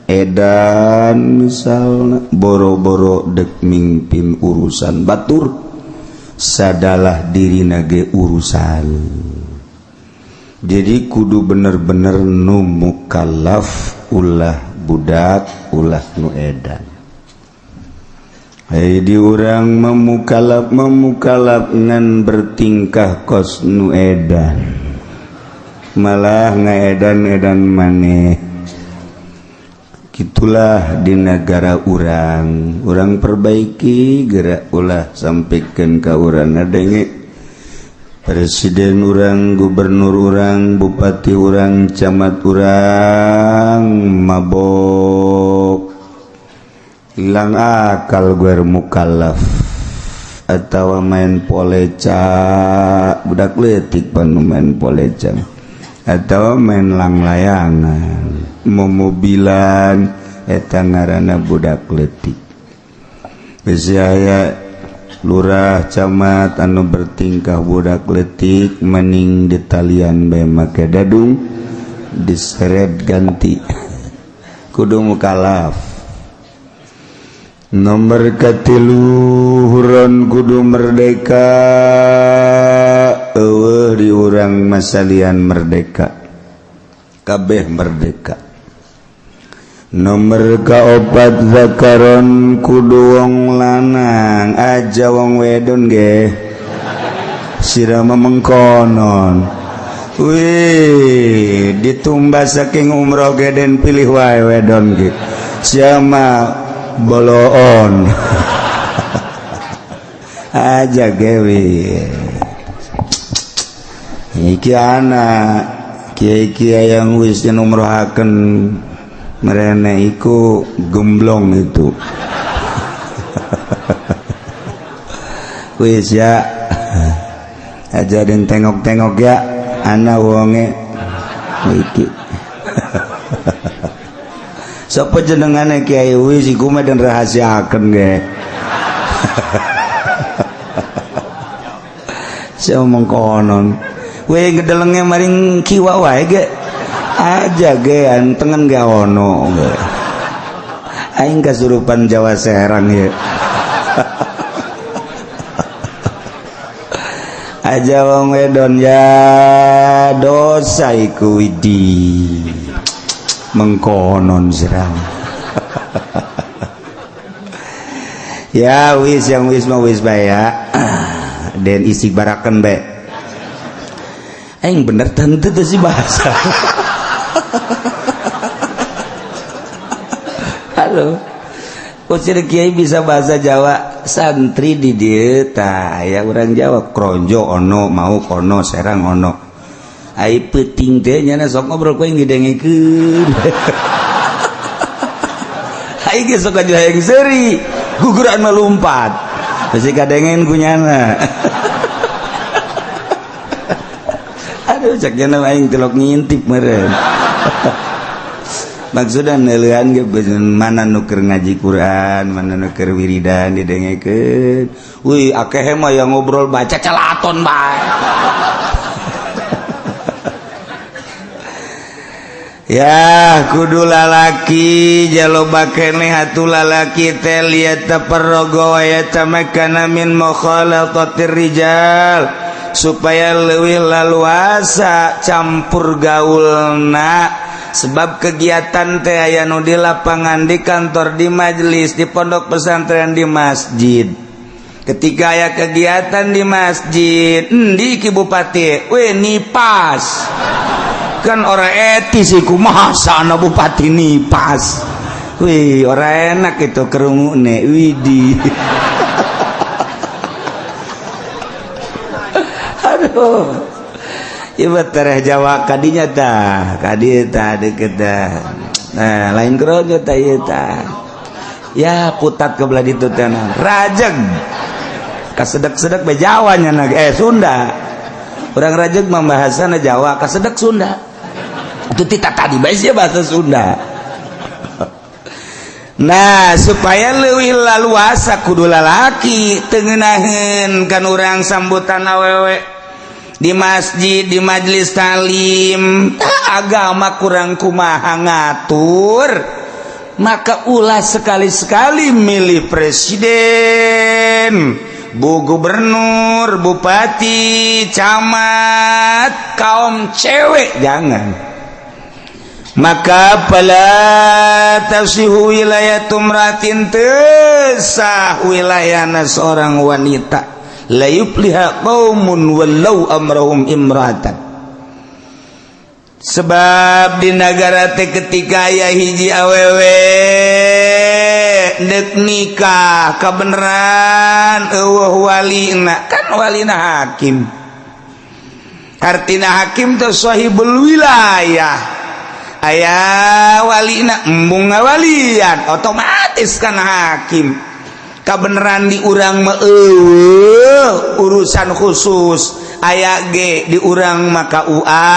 edan misalna, boro-boro dek mimpin urusan batur, sadalah diri nage urusan. Jadi kudu bener-bener nu mukallaf, ulah budak, ulah nu edan. Hei, di urang memukalaf memukalaf ngan bertingkah kos nu edan, malah ngaedan-edan maneh. Gitulah di negara urang. Urang perbaiki gerak, ulah sampaikan ke urang ngadenge presiden urang, gubernur urang, bupati urang, camat urang mabok, hilang akal, gue mukallaf, atau main poleca, budak letik pan main poleca atau main langlayangan, momobilan, eta ngaranna budak letik. Bisi aya lurah, camat anu bertingkah budak letik, mending ditalian bae make dadung, diseret ganti. Kudu mukalaf. Nomor katilu, hurron, kudu merdeka. Eueuh di urang masalian merdeka, kabeh merdeka. Nomor kaopat, zakaron, kudu wong lanang aja, wong wedon ge sirama mengkonon. Wih, ditumbas saking umroh ge den pilih wae wedon ge, siapa boloon aja gewi. Iki anak kiai-kiai yang wis umrohaken merene iku gemblong itu. Wis ya, aja den tengok-tengok ya, ana wonge iki. Sapa jenengane, Kiai? Wis, iku mah den rahasiaken ge. Sia mengkonon. We, ngedelenge maring kiwa wae ge. Aja ge antengan ge ono ge. Aing kasurupan Jawa Serang ya. Aja wong wedon ya dosa iku widi. Mengkonon serang. Ya wis yang wis mau wis bae ya. Den isi baraken bae. Aing bener tentu tuh sih bahasa. Halo. Kusir kiai bisa bahasa Jawa, santri di dieu tah aya urang Jawa Kronjo ono, mau kono, Serang ono. Ai peuting teh nya sok ngobrol ku yang didengekeun. Ai ge sok aja hayang seuri, guguran melompat. Bisi kadengen ku nyana. Aduh cek nya aing tilok ngintip meureun. Maksudna neuleuan ge mana nu keur ngaji Quran, mana nu keur wiridan didengekeun. Wih, akeh mah yang ngobrol baca celaton bae. Ya, kudu lalaki jaloba keneh atuh lalaki teh liat taparrogo wa yatamakkana min mukhalatatir rijal supaya leuwih laluasa campur gaulna. Sebab kegiatan teh aya nu di lapangan, di kantor, di majelis, di pondok pesantren, di masjid. Ketika aya kegiatan di masjid, endi ki bupati? We nipas. Kan ora etis iku masa bupati nipas. Wih, ora enak itu kerungune, widih. Aduh. Ieu tereh Jawa kadinya tah, kadi tah deket tah. Nah, lain kerojo tah ieu tah. Ya putat ke belah ditu teh Rajeg. Kasedek-sedek be Jawa nya Sunda. Urang Rajeg mah bahasana Jawa, kasedek Sunda. Itu tita tadi bae sia bahasa Sunda. Nah, supaya leuwih laluasa kudu lalaki teu ngeunaheun kan urang sambutan awewe di masjid, di majelis talim, agama kurang kumaha ngatur, maka ulah sekali-sekali milih presiden, bu gubernur, bupati, camat, kaum cewek jangan. Maka pala tasihu wilayatu mratin tesah wilayahna seorang wanita. La yufliha qaumun wallau amrahum imratan. Sebab di nagara teh ketika aya hiji awewe deuk nikah kabeneran eueuh walina, kan walina hakim. Artina hakim teh sahibul wilayah. Aya walina embung ngawalian otomatis kan hakim. Kabeneran di urang mah eueuh urusan khusus aya ge di urang maka UA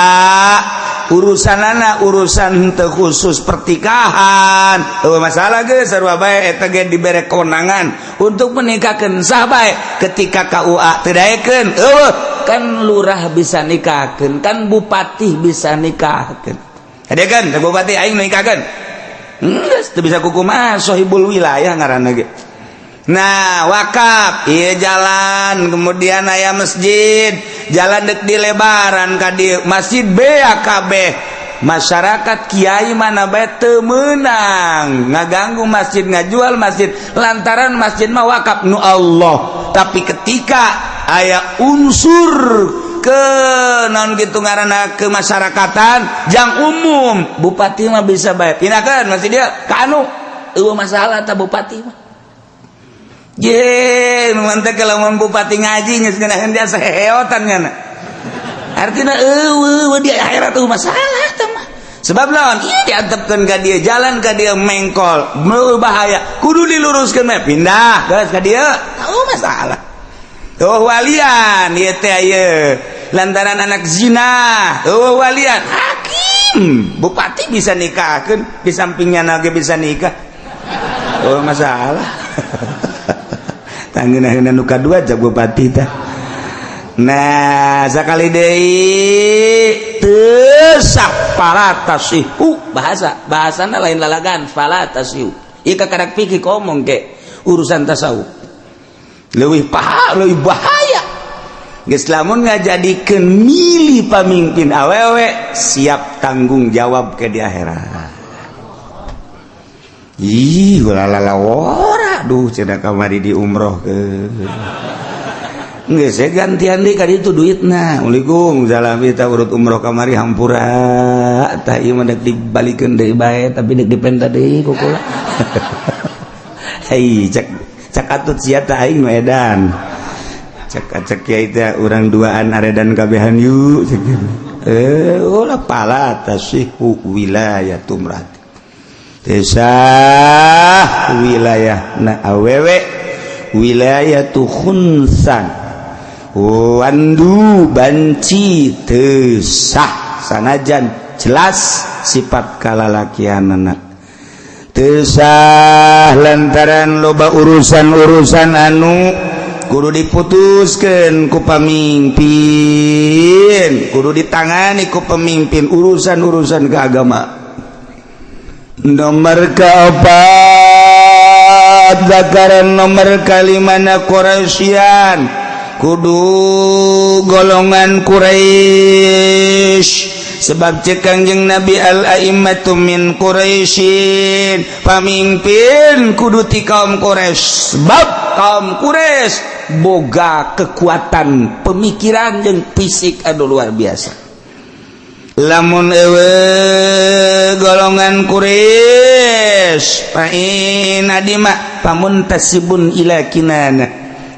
urusanana urusan teu khusus pertikahan eueuh masalah ge sarua bae eta ge dibere kewenangan untuk menikahkeun sah bae ketika KUA teu daekeun eueuh kan lurah bisa nikahkeun kan bupati bisa nikahkeun hadekeun bupati aing nikahkeun geus teu bisa kukumaha sahibul wilayah ngaranna ge. Nah wakaf iya jalan kemudian aya masjid jalan dek di lebaran ka dieu masjid BAKB masyarakat kiai mana bae teu meunang ngaganggu masjid ngajual masjid lantaran masjid mah wakaf nu Allah. Tapi ketika aya unsur ke non gitu ngaranna kemasyarakatan jang umum bupati mah bisa bae pindahkeun masjid dia ka anu eueuh masalah ta bupati mah. Ye, nu teh lamun bupati ngaji geus ngeunaheun dia saheotan nya. Artina eueuh di akhirat eueuh masalah teh mah. Sebab lawan ieu diantepkeun ka dieu jalan ka dieu mengkol, bahaya, kudu diluruskeun mah pindah geus ka dieu, eueuh masalah. Tuh walian ieu teh ieu lantaran anak zina, eueuh walian hakim, bupati bisa nikahkeun, di sampingnya nage bisa nikah. Oh masalah. Tanggeuna nu kadua jak bupati tah. Nah, sakali deui teu Teu sah, fala tasihhu. Bahasa bahasana lain lalagan, fala tasihhu. Ieu kakarak fikih ngomong ke urusan tasawuf leuwih paha, leuwih bahaya. Geus, lamun ngajadikeun milih pamimpin awewe, siap tanggung jawab ke di akhirat. Ih, lalala, duh, cenah kamari di umroh ke. Geus, saya gantian deui ka ditu duitna. Assalamualaikum, salam, kita urut umroh kamari, hampura. Tah, ieu mah dek dibalikeun deui bae, tapi dek dipenta deui ku kula. Hei, cek cek atut sia tah, aing nu edan. Cek cek kiai teh, urang duaan aredan kabehan yuk, cek. Eh, ulah, fala tasihhu wilayatu imra'ati. Teu sah wilayah na awewe, wilayatu khunsan, wandu banci teu sah, sanajan jelas sifat kalalakianana teu sah, lantaran loba urusan-urusan anu kudu diputuskan ku pamimpin, kudu ditangani ku pemimpin, urusan-urusan keagamaan. Nomor keempat, zakaran nomor kalimana Quraisyan, kudu golongan Quraisy, sebab cek Kangjeng Nabi, al a'immatu min Quraisyin, pamimpin kudu ti kaum Quraisy, sebab kaum Quraisy boga kekuatan pemikiran jeung fisik anu luar biasa. Lamun euweuh golongan Quraisy, fa in adima famuntasibun ila Kinana,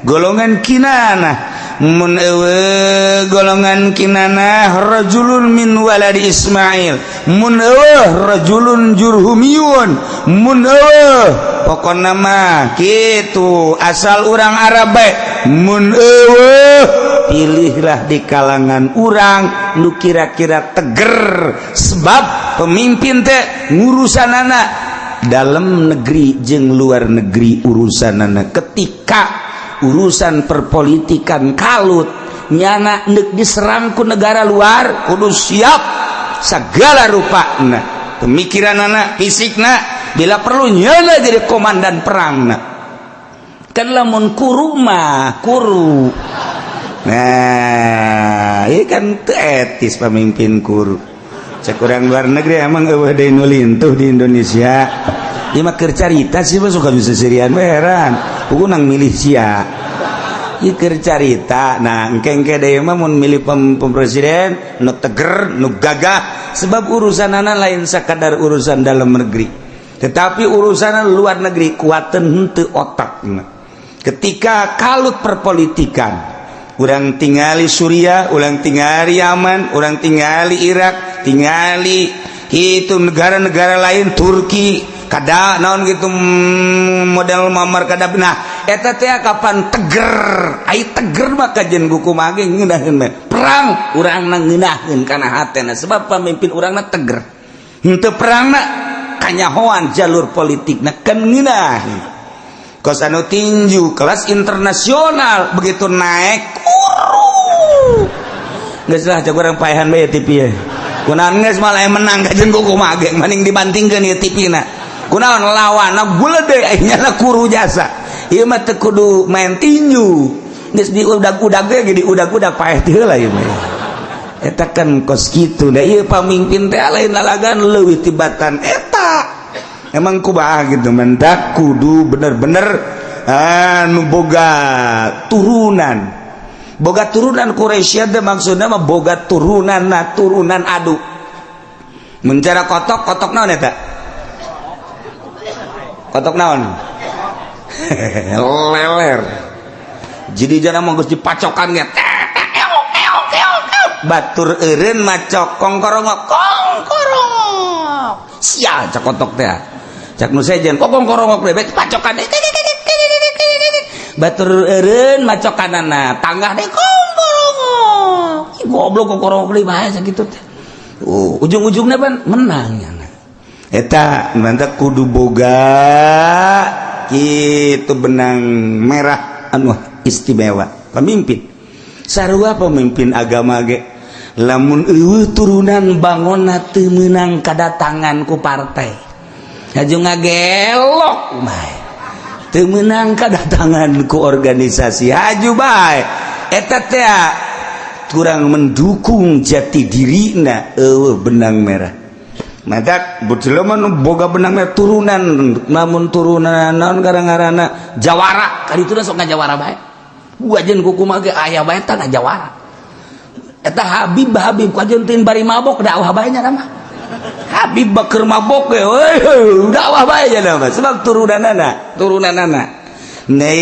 golongan Kinana. Mun euweuh golongan Kinana, rajulun min waladi Ismail. Mun euweuh, rajulun jurhumiyun. Mun euweuh, pokona mah kitu, asal urang Arab bae. Mun euweuh, pilihlah di kalangan urang nu kira-kira teger, sebab pemimpin teh ngurusan anak dalam negeri jeung luar negeri urusan anak. Ketika urusan perpolitikan kalut, nyana nek diserang ku negara luar, kudu siap segala rupa. Nah, pemikiran anak, fisik, nah, bila perlu nyana jadi komandan perang. Nah, kan lamun kuru mah kuru. Nah, ini kan teu etis pemimpin kuru. Cek urang luar negeri, emang euweuh deui nu lintuh di Indonesia? Ieu mah keur carita sih mah, suka bisa sirian we, heran. Puguh nang milih sia. Ieu keur carita. Nah, engke-engke deui mah mun milih pem presiden nu teger, nu gagah, sebab urusanana lain sakadar urusan dalam negeri, tetapi urusan luar negeri, kuaten henteu otak. Ketika kalut perpolitikan, urang tingali Suriah, urang tingali Yaman, urang tingali Irak, tingali itu negara-negara lain, Turki, kada naon gitu, model Muammar Gaddafi. Nah, eta teh kapan teger? Ai teger mah kajen kumaha ge ngeunaheun perang, urang ngeunaheun kana hatena, sebab pemimpin urangna teger. Henteu perangna, kanyahoan jalur politikna, kan ngeunaheun. Kos anu tinju kelas internasional begitu naik kuru. Geus lah, cek urang paehan bae TV ye. Kunaon geus malah menang kajen kumaha ge mending dibantingkeun ieu TV na. Kunaon lawanna gulede, nya kuru jasa. Ieu mah teu kudu main tinju. Geus diudag-udag ge, diudag-udag paeh teh heula ieu mah. Eta kan kos kitu da ieu pamimpin teh lain lalagan, leuwih tibatan eta. Emang kumaha gitu, mentak kudu bener-bener anu boga turunan, boga turunan Quraisy teh, maksudna mah boga turunan. Nah, turunan adu mencara kotok, kotok naon eta, kotok naon, leler. Jadi jangan mau geus dipacokan ge, batur eureun macok kongkorongok kongkorongok, sia cak kotok teh. Cak nu sejen kok kongkorongok bebek, pacokan batur eureun macokanana, tanggah deh kongkorongok. Ih, goblok, kongkorongok deui bae sakitu teh. Ujung-ujungnya pan menang ya. Eta mantap, kudu boga kitu benang merah anu istimewa pemimpin. Sarua pemimpin agama ge. Lamun euweuh turunan, bangonna teu meunang kadatangan ku partai, haju ngagelok bae. Teu meunang kadatangan ku organisasi, haju bae. Eta teh kurang mendukung jati dirina, euweuh benang merah. Matak mah boga benang merah turunan. Namun turunan naon gara-garana jawara kali itu, sok ngajawara bae. Wajan kuku mah ge aya bae tah ngajawara. Eta Habib, Habib kajeun teuing bari mabok dakwah bae nya mah. Habib bakeur mabok ge dakwah bae nya mah, sebab turunanana, turunanana. Nah,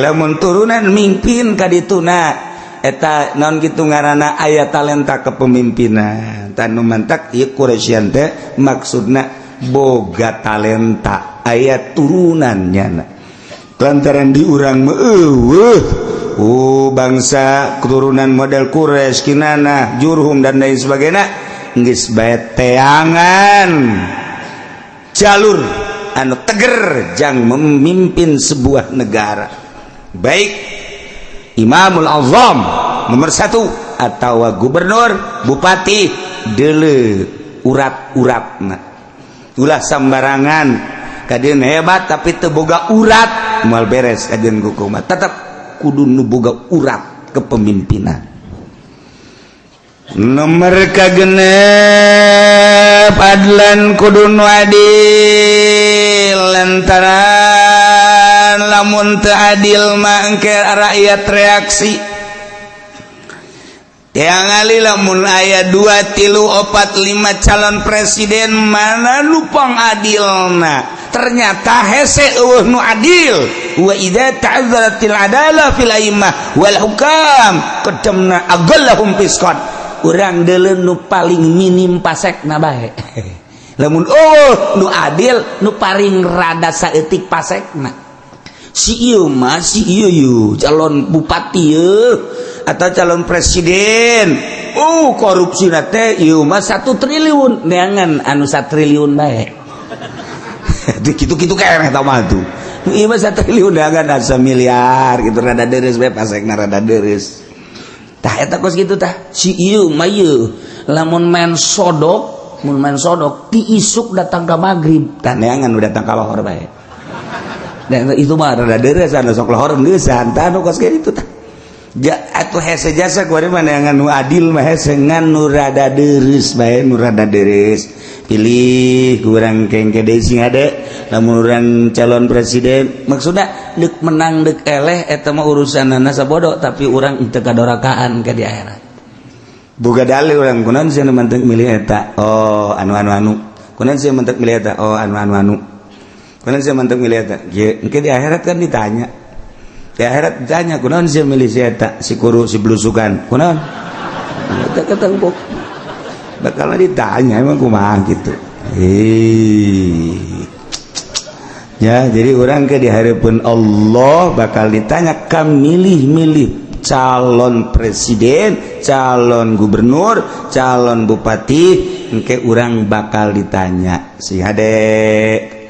lamun turunan mimpin ka dituna, eta non gitu ngaranna, aya talenta kepemimpinan. Tanu mantak ieu Quraisyan teh maksudna boga talenta, aya turunannya. Lantaran di urang euweuh, oh, bangsa keturunan model Quraisy, Kinana, Jurhum, dan lain sebagainya, geus bae teangan jalur anu teger jang memimpin sebuah negara, baik Imamul Azam nomor 1 atau gubernur, bupati. Dele urat-uratna, ulah sembarangan. Kajeun hebat tapi teu boga urat, moal beres. Kajeun kumaha, tetap kudu nu boga urat kepemimpinan. Nomor kagenep, adlan, kudu nu adil, lantaran lamun teu adil mah engke rakyat reaksi. Yang ngali lamun aya 2, 3, 4, 5 calon presiden, mana nu pang adilna? Ternyata hese, euweuh nu adil. Wa idza ta'azzaratil adalah fil a'immah wal hukam qadamna aqallahum fisqan. Urang deuleu nu paling minim pasekna bae. Lamun oh nu adil, nu paling rada saeutik pasekna. Si ieu mah, si ieu yu calon bupati ye atau calon presiden, oh, korupsi teh ieu mah 1 triliun, neangan anu 1 triliun bae. Gitu-gitu kayak eta mah tuh, ieu mah 1 triliun, neangan asa miliar gitu, rada deres bae pasekna, rada deres. Tah, eta kos gitu tah. Si ieu mah ieu lamun main sodok, mun main sodok ti isuk datang ke maghrib, tah neangan nu datang ka lohor bae. Dan itu mah rada deres, anu sok lohor geusan. Tah, nu kos kitu tah. Ja, atuh hese jasa kuari mah. Neangan nu adil mah hese, ngan nu rada deres bae, nu rada deres pilih kurang kengke deui. Sing ade lamun urang calon presiden, maksudna deuk menang deuk eleh eta mah urusanana sabodo, tapi urang teu kadorakaan ke di akhirat. Boga dalil urang, kunaon sia nu mantep milih eta? Oh, anu anu anu. Kunaon sia mantep milih eta? Oh, anu anu anu. Kunaon sia mantep milih eta? Kieu. Engke di akhirat kan ditanya, di akhirat ditanya, kunaon sia milih si eta, si kuru, si blusukan, kunaon? Eta ketengkuk bakal ditanya, emang kumaha gitu. Eh ya, jadi orang ke di hadapan Allah bakal ditanya, milih-milih calon presiden, calon gubernur, calon bupati, engke urang bakal ditanya. Si hade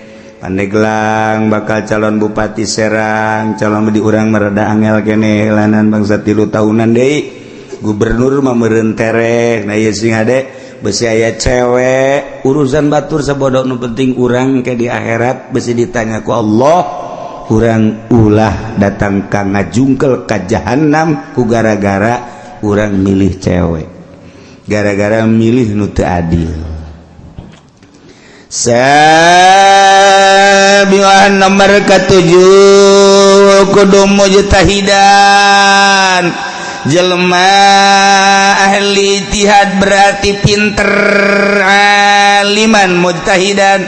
Pandeglang bakal calon bupati Serang, calon di urang mereda angel kene lanan bangsa 3 tahunan deui. Gubernur mah meureun tereh. Nah, ieu sing hade besi aya cewek, urusan batur sabodo, nu penting urang ke di akhirat besi ditanya ku Allah. Urang ulah datang ka ngajungkel ka jahanam ku gara-gara urang milih cewek, gara-gara milih nu teu adil. Sabian, nomor ketujuh, kudu mujtahidan, jelema ahli ijtihad, berarti pinter, aliman mujtahidan,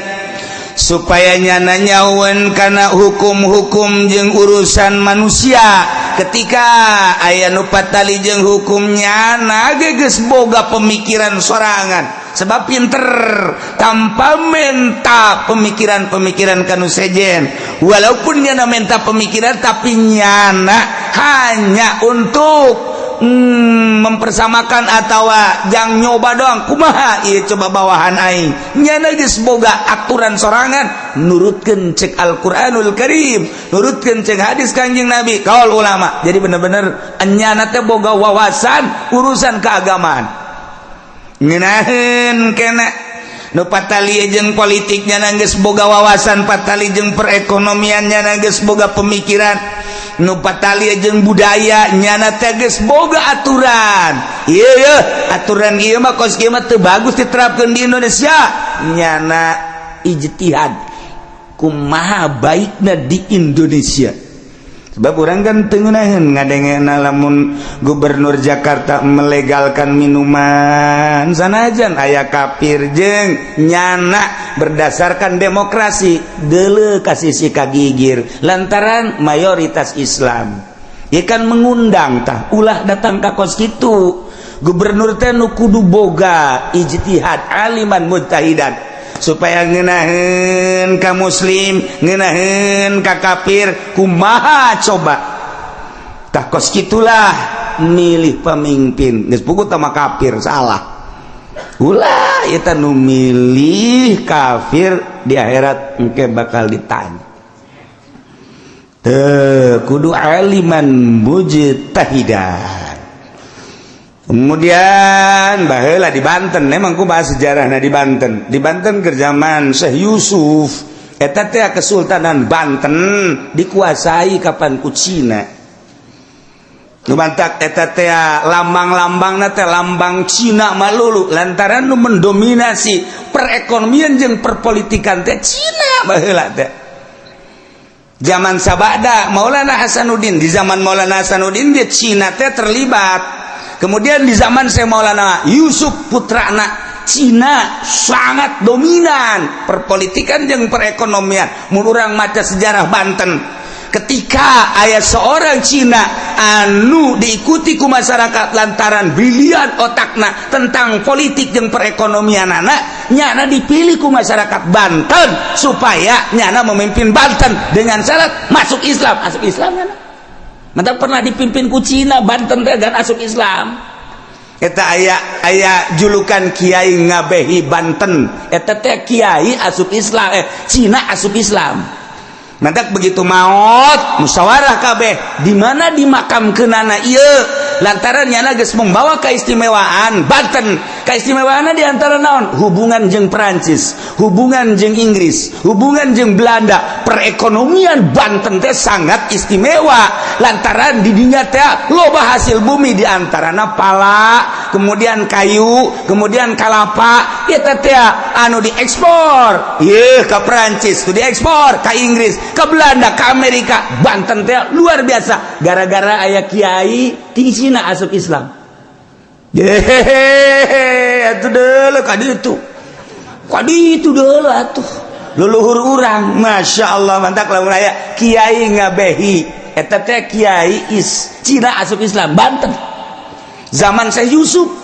supaya nyana nyawan karena hukum-hukum jeung urusan manusia. Ketika aya nu patali jeung hukum, nyana geus boga pemikiran sorangan sebab pinter, tanpa menta pemikiran-pemikiran kanu sejen. Walaupun nyana menta pemikiran, tapi nyana hanya untuk mempersamakan atau jang nyoba doang, kumaha ieu coba bawahan aing. Nyana geus boga aturan sorangan, nurutkeun cek Al-Qur'anul Karim, nurutkeun cek hadis Kanjeng Nabi, kaul ulama. Jadi bener-bener nyana teh boga wawasan urusan keagamaan. Ngeunaheun kena nu patali jeung politiknya geus boga wawasan, patali jeung perekonomiannya geus boga pemikiran, nu patali jeung budaya nyana teh geus boga aturan. Ieu ye aturan ieu mah kos kieu mah teu bagus diterapkeun di Indonesia. Nyana ijtihad kumaha baikna di Indonesia, sebab urang kan teu ngeunaheun ngadengena lamun gubernur Jakarta melegalkan minuman, sanajan aya kafir jeung nyana berdasarkan demokrasi deuleu ka sisi kagigir lantaran mayoritas Islam. Ieu kan mengundang tah ulah datang ka kos kitu. Gubernur teh nu kudu boga ijtihad, aliman mujtahidan, supaya ngeunaheun ka muslim, ngeunaheun ka kafir, kumaha coba. Tah, kos kitulah milih pemimpin. Geus puguh tama kafir salah, ulah eta nu milih kafir, di akhirat engke bakal ditanya. Teu kudu aliman mujtahidan. Kemudian baheula di Banten, memang ku bahas sejarahna di Banten. Di Banten ke zaman Syekh Yusuf eta teh Kesultanan Banten dikuasai kapan ku Cina. Nu mantak eta teh lambang-lambangna teh lambang Cina malulu, lantaran nu mendominasi perekonomian jeung perpolitikan teh Cina baheula teh. Zaman sabada Maulana Hasanuddin, di zaman Maulana Hasanuddin dia Cina teh terlibat. Kemudian di zaman saya Maulana Yusuf putrana, Cina sangat dominan perpolitikan jeung perekonomian. Mun urang maca sejarah Banten, ketika aya seorang Cina anu diikuti ku masyarakat lantaran brilian otakna tentang politik jeung perekonomian, anak nyana dipilih ku masyarakat Banten supaya nyana memimpin Banten dengan syarat masuk Islam. Masuk Islam nyana. Mantap, pernah dipimpin ku Cina Banten teh dan asup Islam. Eta aya aya julukan Kiai Ngabehi Banten. Eta teh Kiai asup Islam, Cina asup Islam. Mantak begitu maut, musyawarah kabeh di mana dimakamkeunana ieu, lantaran nyana geus membawa keistimewaan Banten. Keistimewaan di antara naon? Hubungan jeung Perancis, hubungan jeung Inggris, hubungan jeung Belanda. Perekonomian Banten teh sangat istimewa lantaran di dinya teh loba hasil bumi, di antarana pala, kemudian kayu, kemudian kalapa. Eta teh anu diekspor ieu ke Perancis, diekspor ke Inggris, ke Belanda, ke Amerika. Banten teh luar biasa gara-gara aya kiai ti Cina asup Islam. Hehehe, atuh deuleu ka ditu. Ka ditu deuleu atuh. Leluhur urang, Masya Allah, mantap lamun aya kiai Ngabehi. Eta teh kiai is Cina asup Islam Banten. Zaman saya Yusuf.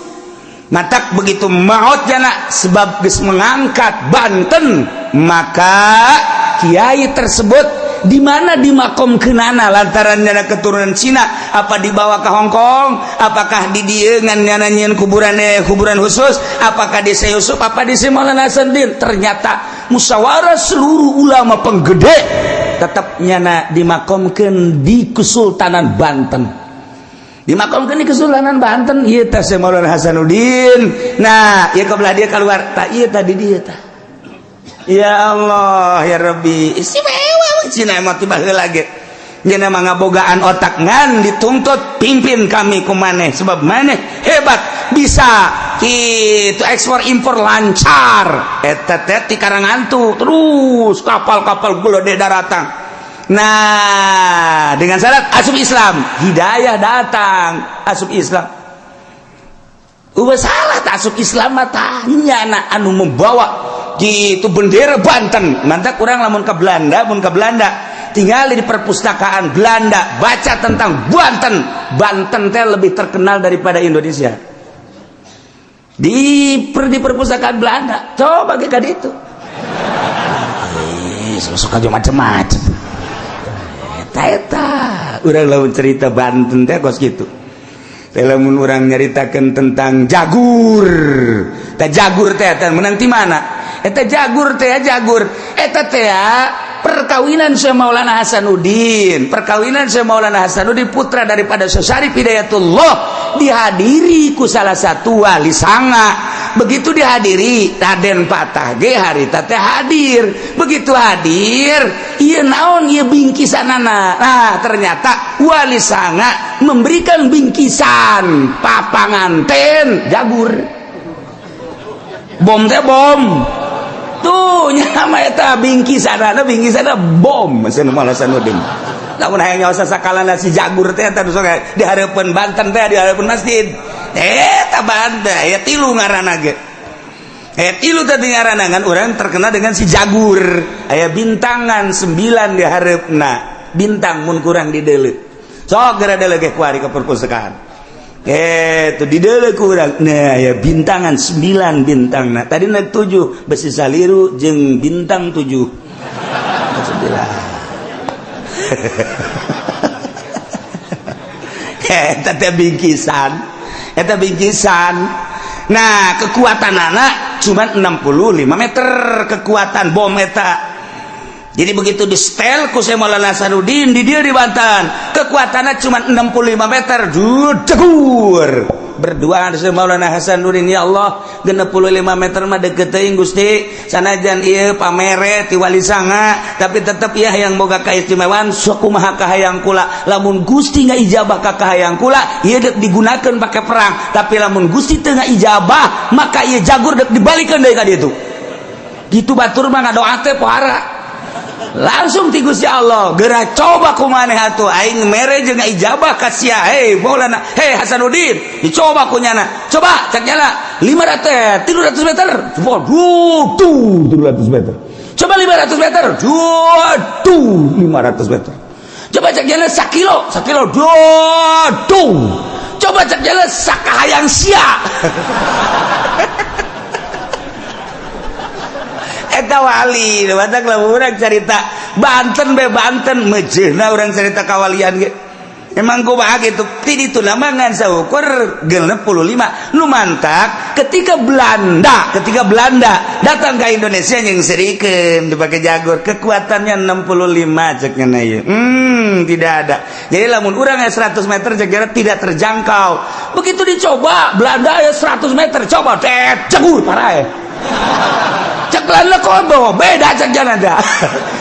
Matak begitu maut jana sebab geus mengangkat Banten, maka kiai tersebut di mana dimakomkeunana, lantaran nyana keturunan Cina, apa dibawa ke Hong Kong, apakah di dieu ngan nyana nyieun kuburan, kuburan khusus, apakah di Syekh Yusuf, apa di Syekh Maulana Hasanuddin. Ternyata musyawarah seluruh ulama penggede, tetap nyana dimakomkeun di Kesultanan Banten, dimakomkeun di Kesultanan Banten. Ieu teh Syekh Maulana Hasanuddin. Nah, ieu kebelah dia keluar tak, ieu tadi dia tah. Ya Allah ya Rabbi, istimewa Cina emang tiba heula ge. Nya mah ngabogaan otak, ngan dituntut pimpin kami ku maneh sebab maneh hebat, bisa itu ekspor impor lancar. Eta teh ti Karangantu terus kapal-kapal gede datang. Nah, dengan syarat asup Islam, hidayah datang, asup Islam. Udah salah tak asup Islam mah tanya anak anu membawa gitu bendera Banten. Mantap, kurang lamun ke Belanda, mun ke Belanda tinggal di perpustakaan Belanda, baca tentang Banten. Banten teh lebih terkenal daripada Indonesia di perpustakaan Belanda. Coba ke itu, sok aja macem-macem. Eta eta urang lamun cerita Banten teh kos gitu. Lamun urang nyaritakeun tentang jagur, tah jagur teh teh menang ti mana? Eta jagur teh, jagur eta teh perkawinan Syekh Maulana Hasanuddin, perkawinan Syekh Maulana Hasanuddin, putra daripada Syekh Syarif Hidayatullah, dihadiri ku salah satu wali sanga. Begitu dihadiri, Raden Patah ge harita teh hadir. Begitu hadir, ieu naon ieu bingkisanana? Nah, ternyata wali sanga memberikan bingkisan papanganten jagur, bom teh, bom tuh nyama eta bingkisanana, bingkisanana bom. Syekh Maulana Hasanuddin lamun hayang nyaho sakalana si jagur teh, eta sok di hareupeun Banten teh, di hareupeun masjid eta Banten aya tilu ngaranna ge, aya tilu tadi ngaranna. Ngan urang terkenal dengan si jagur, aya bintangan 9 di hareupna, bintang mun kurang di deuleu. Sok geura deuleu ge kuari ke perpustakaan itu di deuleu kurang. Nah, ya bintangan 9 bintang. Nah, tadi naik 7, besi saliru jeung bintang 7, 9. Eta teh bingkisan, eta bingkisan. Nah, kekuatan anak cuma 65 meter kekuatan bom eta. Jadi begitu di setel ku Syekh Maulana Hasanuddin di dia di Banten, kekuatannya cuma 65 meter, jegur berdua Syekh Maulana Hasanuddin, "Ya Allah, 65 meter mah deket teuing, Gusti. Sanajan ieu pamere ti wali sanga, tapi tetep ya yang boga kaistimewaan. Sakumaha kahayang kula, lamun Gusti ngaijabah ka kahayang kula, ieu dek digunakeun pake perang. Tapi lamun Gusti teu ngaijabah, maka ieu jagur dek dibalikeun deui ka ditu." Gitu batur mah ngadoa teh pohara langsung ti Gusti Allah, "Geura coba ku maneh atuh, aing mere jeung ijabah ka sia." Hei Maulana, hei Hasanuddin, dicoba ku nyana. Coba cek nyana 500, 300 meter. Coba tuh 300 meter. Coba 500 meter. Tuh 500 meter. Coba cek nyana sakilo, sakilo. Tuh. Coba cek nyana sakahayang sia. Eta wali batak lah. Urang cerita Banten be, Banten mejehna urang cerita kawalian ge. Emang kumaha gitu ti ditu nama ngan saukur 65 nu mantak. Ketika Belanda datang ke Indonesia yang serikeun dipakai jagur, kekuatannya 65 cek nya ieu. Tidak ada. Jadi lamun urang aya 100 meter jaga tidak terjangkau. Begitu dicoba Belanda aya 100 meter, coba det jagur parah ya. Cek Belanda kok bawa beda cek jalan ada.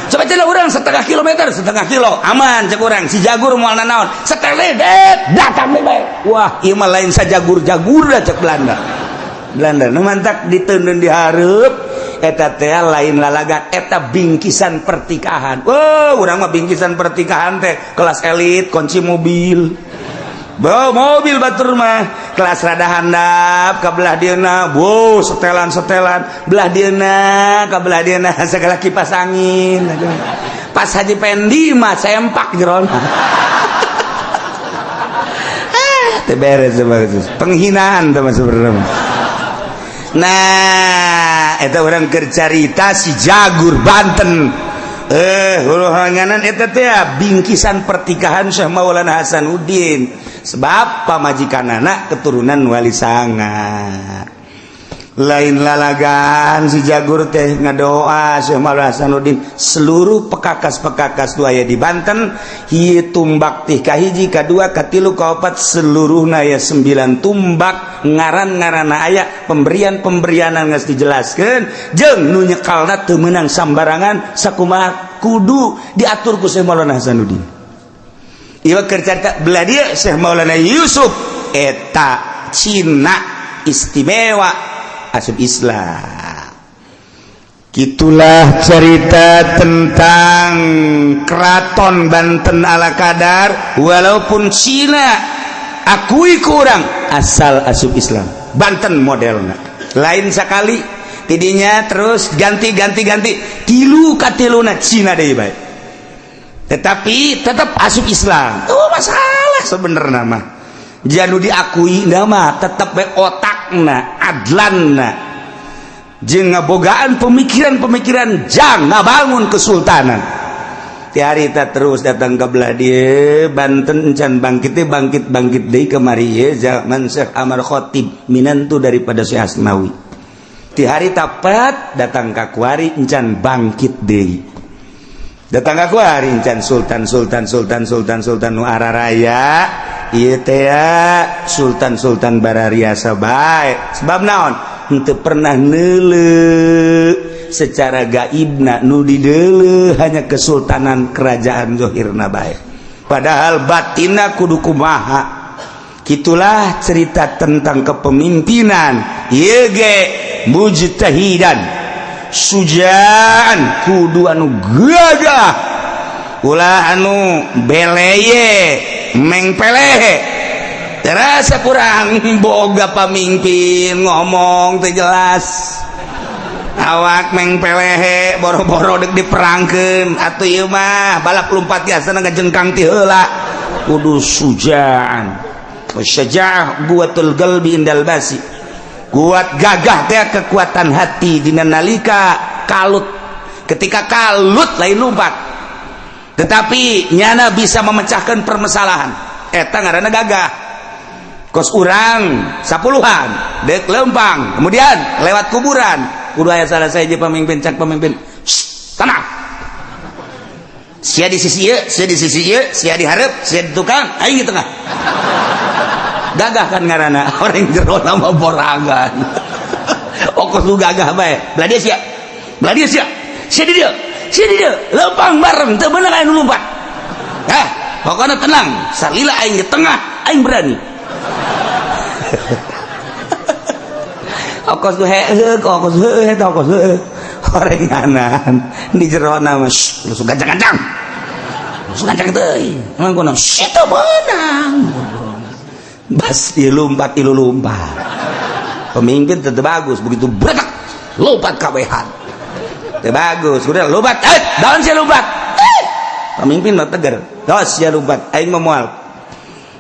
Coba cek orang setengah kilometer, setengah kilo aman cek orang si jagur moal nanaon. Setengah det datang deh bae. Wah, ieu mah lain sajagur jagur dah cek Belanda. Belanda nu mantak diteundeun di hareup eta teh lain lalagan, eta bingkisan pertikahan. Wah, urang mah bingkisan pertikahan teh kelas elit, kunci mobil. Bawa mobil batur mah kelas rada handap ka belah dieuna, wow, setelan-setelan belah dieuna, ka belah dieuna segala kipas angin. Pas Haji Pendi mah sempak jerona. Ah, teu beres penghinaan teh mah sebenarnya. Nah, eta urang keur carita si Jagur Banten. Huluhanganan eta teh bingkisan pertikahan Syekh Maulana Hasanuddin, sebab pamajikanana keturunan wali sanga. Lain lalagan si Jagur teh. Ngadoa Syekh Maulana Hasanuddin, seluruh pekakas-pekakas tu aya di Banten. Hieu tumbak teh kahiji, kadua, katilu, kaopat, seluruhna aya 9 tumbak. Ngaran-ngaranna aya, pemberian-pemberianan geus dijelaskeun, jeung nu nyekalna teu meunang sambarangan, sakumaha kudu diatur ku Syekh Maulana Hasanuddin. Ieu keur carita belah dieu Syekh Maulana Yusuf eta Cina istimewa asup Islam. Gitulah cerita tentang Keraton Banten ala kadar. Walaupun Cina akui kurang, asal asup Islam. Banten modelna lain sekali tidinya, terus ganti ganti ganti, tilu katiluna Cina deh baik, tetapi tetap asup Islam. Oh, masalah sebenarnya mah janu diakui nama tetap baik otakna adlanna jeung ngabogaan pemikiran-pemikiran jang ngabangun kesultanan. Ti harita terus datang ke belah dieu Banten encan bangkit teh bangkit bangkit deui kamari ye zaman Syekh Amar Khatib minantu daripada Syekh Asmawi. Ti harita pat datang ka kuari encan bangkit deui. Datang ka kuari encan sultan sultan sultan sultan sultan nu araraya ieu teh sultan sultan barariasa bae. Sebab naon? Henteu pernah neuleu secara gaibna, nu dideuleu hanya kesultanan kerajaan zohirna bae, padahal batinna kudu kumaha. Gitulah cerita tentang kepemimpinan ieu ge mujtahidan sujaan, kudu anu gagah, ulah anu beleye mengpelehe. Terasa kurang boga pamimpin ngomong teu jelas, awak mengpelehe, boro-boro dek diperangkeun atuh ieu mah balap lompat biasa ngajengkang ti heula. Kudu sujaan, syaja'ah quwwatul qalbi indal basi, kuat gagah teh kekuatan hati dina nalika kalut. Ketika kalut lain lompat, tetapi nyana bisa memecahkan permasalahan, eta ngaranna gagah. Kos urang sapuluhan dek lempang kemudian lewat kuburan, kudu aya salah saya pemimpin, cak pemimpin, tenang, sia di sisi ieu, sia di sisi ieu, sia di hareup, sia di tukang, aing di tengah. Gagah kan ngaranna orang jero nama borangan. Okos lu gagah bae, belah dia sia, belah dia sia, sia di dieu, sia di dieu, lempang bareng teu bener aing lompat. Hah, pokoknya tenang, salila aing di tengah, aing berani. Okos tuh heeh, okos heeh, okos heeh. Orenganan di jero nama langsung gancang-gancang. Langsung gancang teuing. Emang kono itu menang. Bas ieu lompat, ieu lompat. Pemimpin tetep bagus, begitu bretak lompat kabehan. Teu bagus, udah lompat, eh, daun sia lompat. Eh, pemimpin mah tegar. Dos sia lompat, aing mah moal.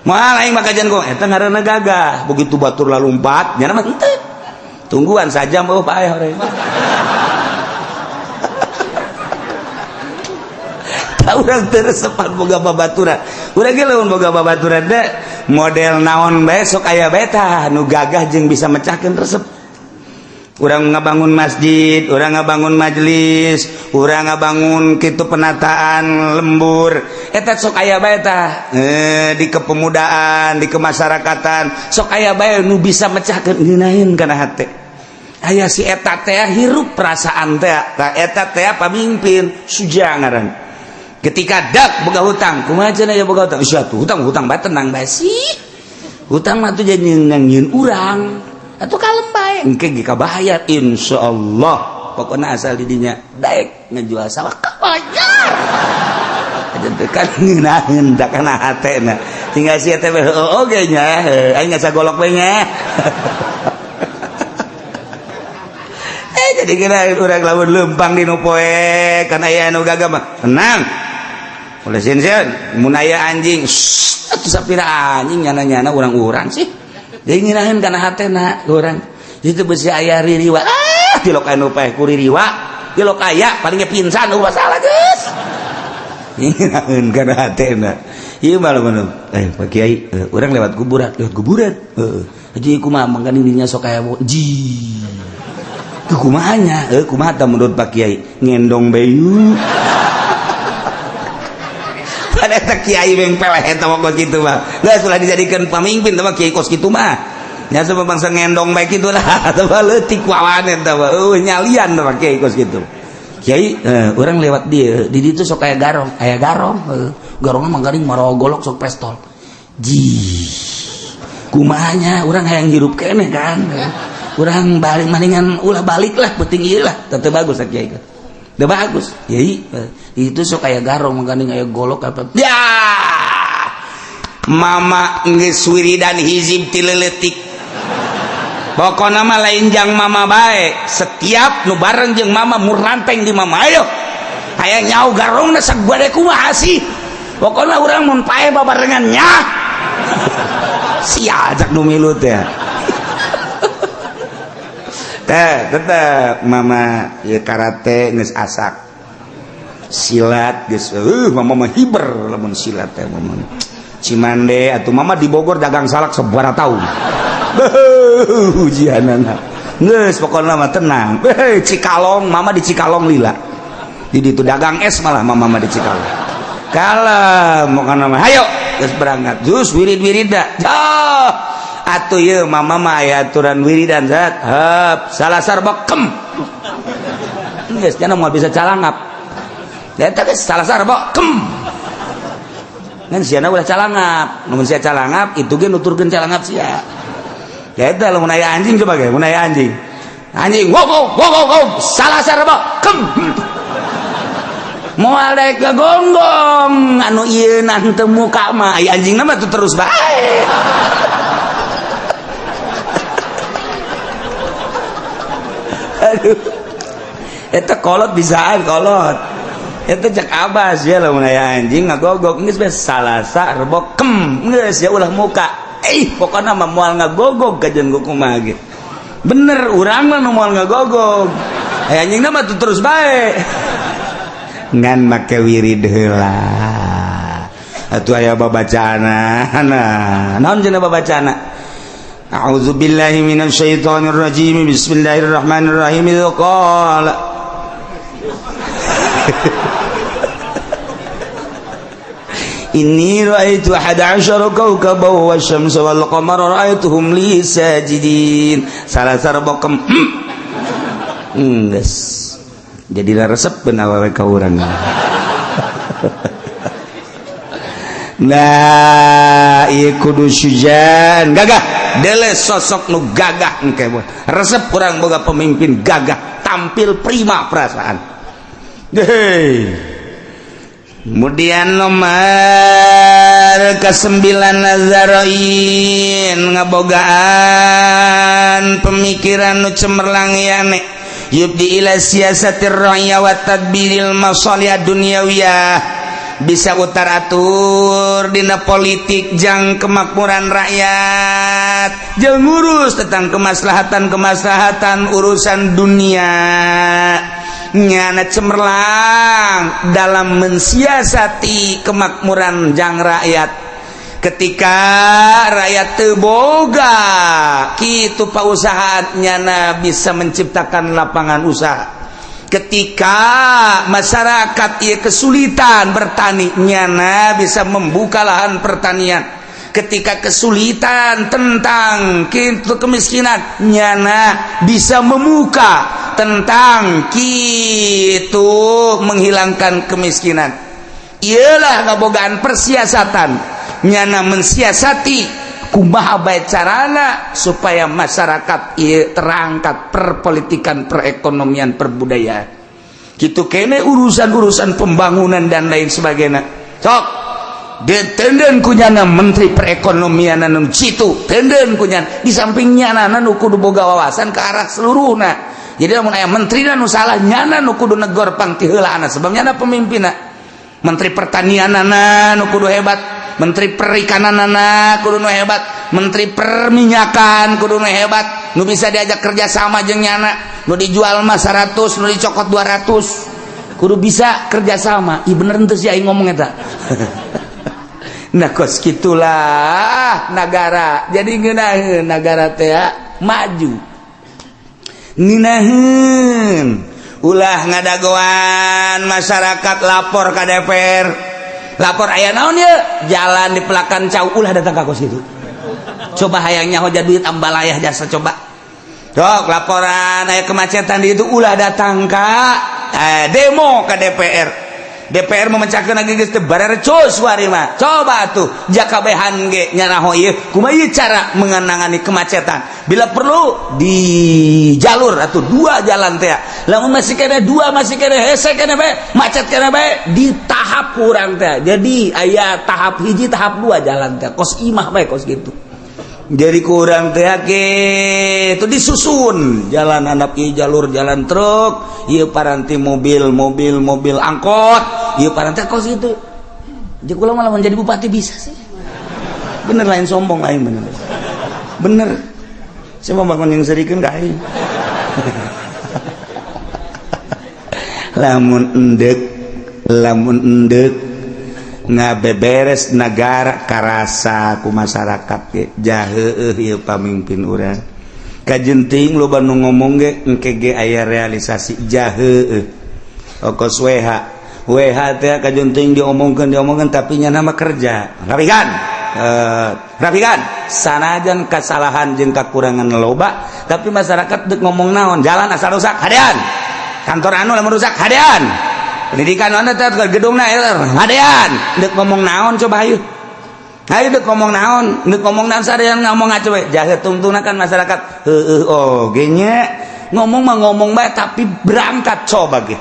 Moal aing mah kajian kok, eta ngaranna gagah. Begitu batur lompat, nyana mah henteu. Tungguan saja mau paeh orang. Tahu urang teu resepan boga babaturan. Urang ge lamun boga babaturan teh model naon bae sok aya bae tah nu gagah jeung bisa mecahkeun resep. Urang ngabangun masjid, urang ngabangun majelis, urang ngabangun kitu penataan lembur, eta sok aya bae tah di kepemudaan, di kemasyarakatan sok aya bae nu bisa mecahkeun ngeunaheun kana hate. Aya si eta teh hirup perasaan teh, tah eta teh pamimpin suja ngaran. Ketika dak boga hutang, kumaha cenah ya boga hutang? Sia tuh hutang hutang bae tenang bae sih. Hutang mah tuh jadi nyieun urang. Atuh kalem bae, engke ge kabayar insyaallah. Pokona asal di dinya daek ngejual sawah kabayar. Aja teh kan ngeunaheun da kana hatena. Tinggal sia teh heueuh oge nya, aing ngasa golok bae nya. Jadi kira urang lamun lempang di nu poe kan aya anu gagah mah tenang. Oleh sieun mun aya anjing, atuh sapira anjing nyana-nyana urang-urang sih. Jadi ngirahin kana hatena urang. Itu besi aya ririwa. Ah, tilok anu paeh ku ririwa, tilok aya palingnya pingsan eueuh masalah geus. Ngirahin kana hatena. Ieu mah lamun Pak Kiai, urang lewat kuburan, lewat kuburan. Heeh. Haji kumaha mangkan dirinya sok aya ji. Kumahanya, kumaha tah menurut Pak Kiai? Ngendong bayu. Pada eta kiai beng peleh eta mah kos kitu mah. Geus ulah dijadikeun pamimpin teh mah kiai kos kitu mah. Nya sebab bangsa ngendong bae kitu lah, teh mah leutik wawan eta mah. Nyalian teh mah kiai kos kitu. Kiai, urang lewat dieu, di ditu sok aya garong, Garongna mah garing marawa golok sok pestol. Ji. Kumahanya urang hayang hirup keneh kan. Urang balik mendingan ulah balik lah penting ieu lah teu bagus kiai teu bagus kiai itu sok aya garong mangkaning aya golok apa ya mama geus wiridan hizib ti leutik pokona mah lain jang mama bae setiap nu bareng jeung mama muranteng di mama ayo aya nyau garongna sagade kumaha sih pokona urang mun pae babarengan nya sia ajak nu milu teh. Teh tetep mama ieu karate geus asak. Silat geus mama mah hiber lamun silat teh mama. Cimande atuh mama di Bogor dagang salak sabaraha tahun. Ujianana. Geus pokona mah tenang. Heh Cikalong, mama di Cikalong lila. Di ditu dagang es malah mama mah di Cikalong. Kalem pokona mah hayo geus berangkat. Terus wirid-wirida. Jauh. Atuh ieu mama mah aya aturan wiridan zat. Heup, salasar bekem. Geus cenah moal bisa calangap. Eta geus salasar bekem. Ngan siana ulah calangap. Mun sia calangap itu ge nuturkeun calangap sia. Ya eta lamun aya anjing coba ge, mun aya anjing. Anjing wow wow wow wow, wow. Salasar bekem. Moal daek gagonggong anu ieu teu muka mah aya anjingna mah tuh terus bae. Aduh. Eta kolot bisaan kolot. Eta cek abas ya lamun aya anjing ngagogok geus bae salasa rebo kem geus ya ulah muka. Pokona mah moal ngagogog ka jeung kumaha ge. Bener urang mah nu moal ngagogog. Aya anjingna mah tuh terus bae. Ngan make wirid heula. Atuh aya babacaana. Nah, naon cenah babacaana? A'udzubillahi minasyaitonir rajim. Bismillahirrahmanirrahim. Qala Inni ra'aitu 11 kawkaban wasyamsa wal qamara ra'aituhum li sajidin. Salasar bokem. Geus. Jadi resep awewe ka urang. Nah, ieu kudu sujan gagah. Dele sosok nu gagah engke. Resep urang boga pemimpin gagah, tampil prima perasaan. Hei. Kemudian nomor ke-9 Nazaroin ngabogaan pemikiran nu cemerlang yane yubdi ila siasatir ra'ya wa tadbiril masalih dunyawiyah, bisa utar atur dina politik jang kemakmuran rakyat, jeung ngurus tentang kemaslahatan-kemaslahatan urusan dunia. Nyana cemerlang dalam mensiasati kemakmuran jang rakyat. Ketika rakyat teu boga kitu pausahaan, nyana bisa menciptakan lapangan usaha. Ketika masyarakat ieu kesulitan bertani, nyana bisa membuka lahan pertanian. Ketika kesulitan tentang kitu kemiskinan, nyana bisa membuka tentang kitu menghilangkan kemiskinan. Iyalah ngabogaan persiasatan, nyana mensiasati kumaha bae carana supaya masyarakat ieu terangkat perpolitikan, perekonomian, perbudayaan. Kitu kene urusan-urusan pembangunan dan lain sebagainya. Sok detenden kunyana menteri perekonomian anu situ, tenden kunyana di samping nyana nu kudu boga wawasan ke arah seluruhna. Jadi lamun aya menteri nu salah, nyana nu kudu negor pang ti heulaana sebab nyana pemimpinna. Menteri pertanianana nu kudu hebat, menteri perikananana kudu nu hebat, menteri perminyakan kudu nu hebat, nu bisa diajak kerja sama jeung nyana, nu dijual mah 100, nu dicokot 200, kudu bisa kerja sama. Ih bener henteu sih aing ngomong eta. Nah kos kitulah nagara. Jadi ngeunaheun nagara teh maju. Ngeunaheun ulah ngadagoan masyarakat lapor ka DPR. Lapor aya naon ieu? Jalan di pelakan cau ulah datang ka kos kitu. Coba hayang nyaho duit ambalayah jasa coba. Sok laporan aya kemacetan di itu ulah datang ka demo ka DPR. DPR memecahkan lagi geus teu barerecus wari mah. Coba tuh jakabehan ge nyaraho ieu kumaha ieu cara mengenangani kemacetan. Bila perlu di jalur atau dua jalan teh. Lamun masih kene dua masih kene hese kene bae, macet kene bae di tahap kurang teh. Jadi aya tahap hiji tahap dua jalan teh. Kos imah bae kos gitu. Jadi kurang teh itu disusun jalan anak ieu jalur jalan truk, ieu paranti mobil mobil mobil angkot, ieu paranti kos itu. Jadi kula malah menjadi bupati bisa sih. Bener lain sombong lain bener. Bener. Saya mau bangun yang serikeun ka aing. Lamun endek Lamun endek ngabeberes negara karasa ku masyarakat ge jaheueuh ieu pamimpin urang. Kajenting loba nu ngomong ge engke ge aya realisasi, jaheueuh. Okos WH WH teh kajenting diomongkeun diomongkeun, tapi nya nama kerja rapikan, rapikan. Sanajan kesalahan jeung kakurangan loba, tapi masyarakat dek ngomong naon, jalan asal rusak hadean, kantor anu lamun rusak hadean, pendidikan anu teh gedungna hadean. Dek ngomong naon coba? Hayu hayu, dek ngomong naon? Dek ngomong naon? Sadean ngomong aja we jahe tungtungna kan masyarakat heueuh. Oh nya ngomong mah ngomong bae, tapi berangkat coba ge.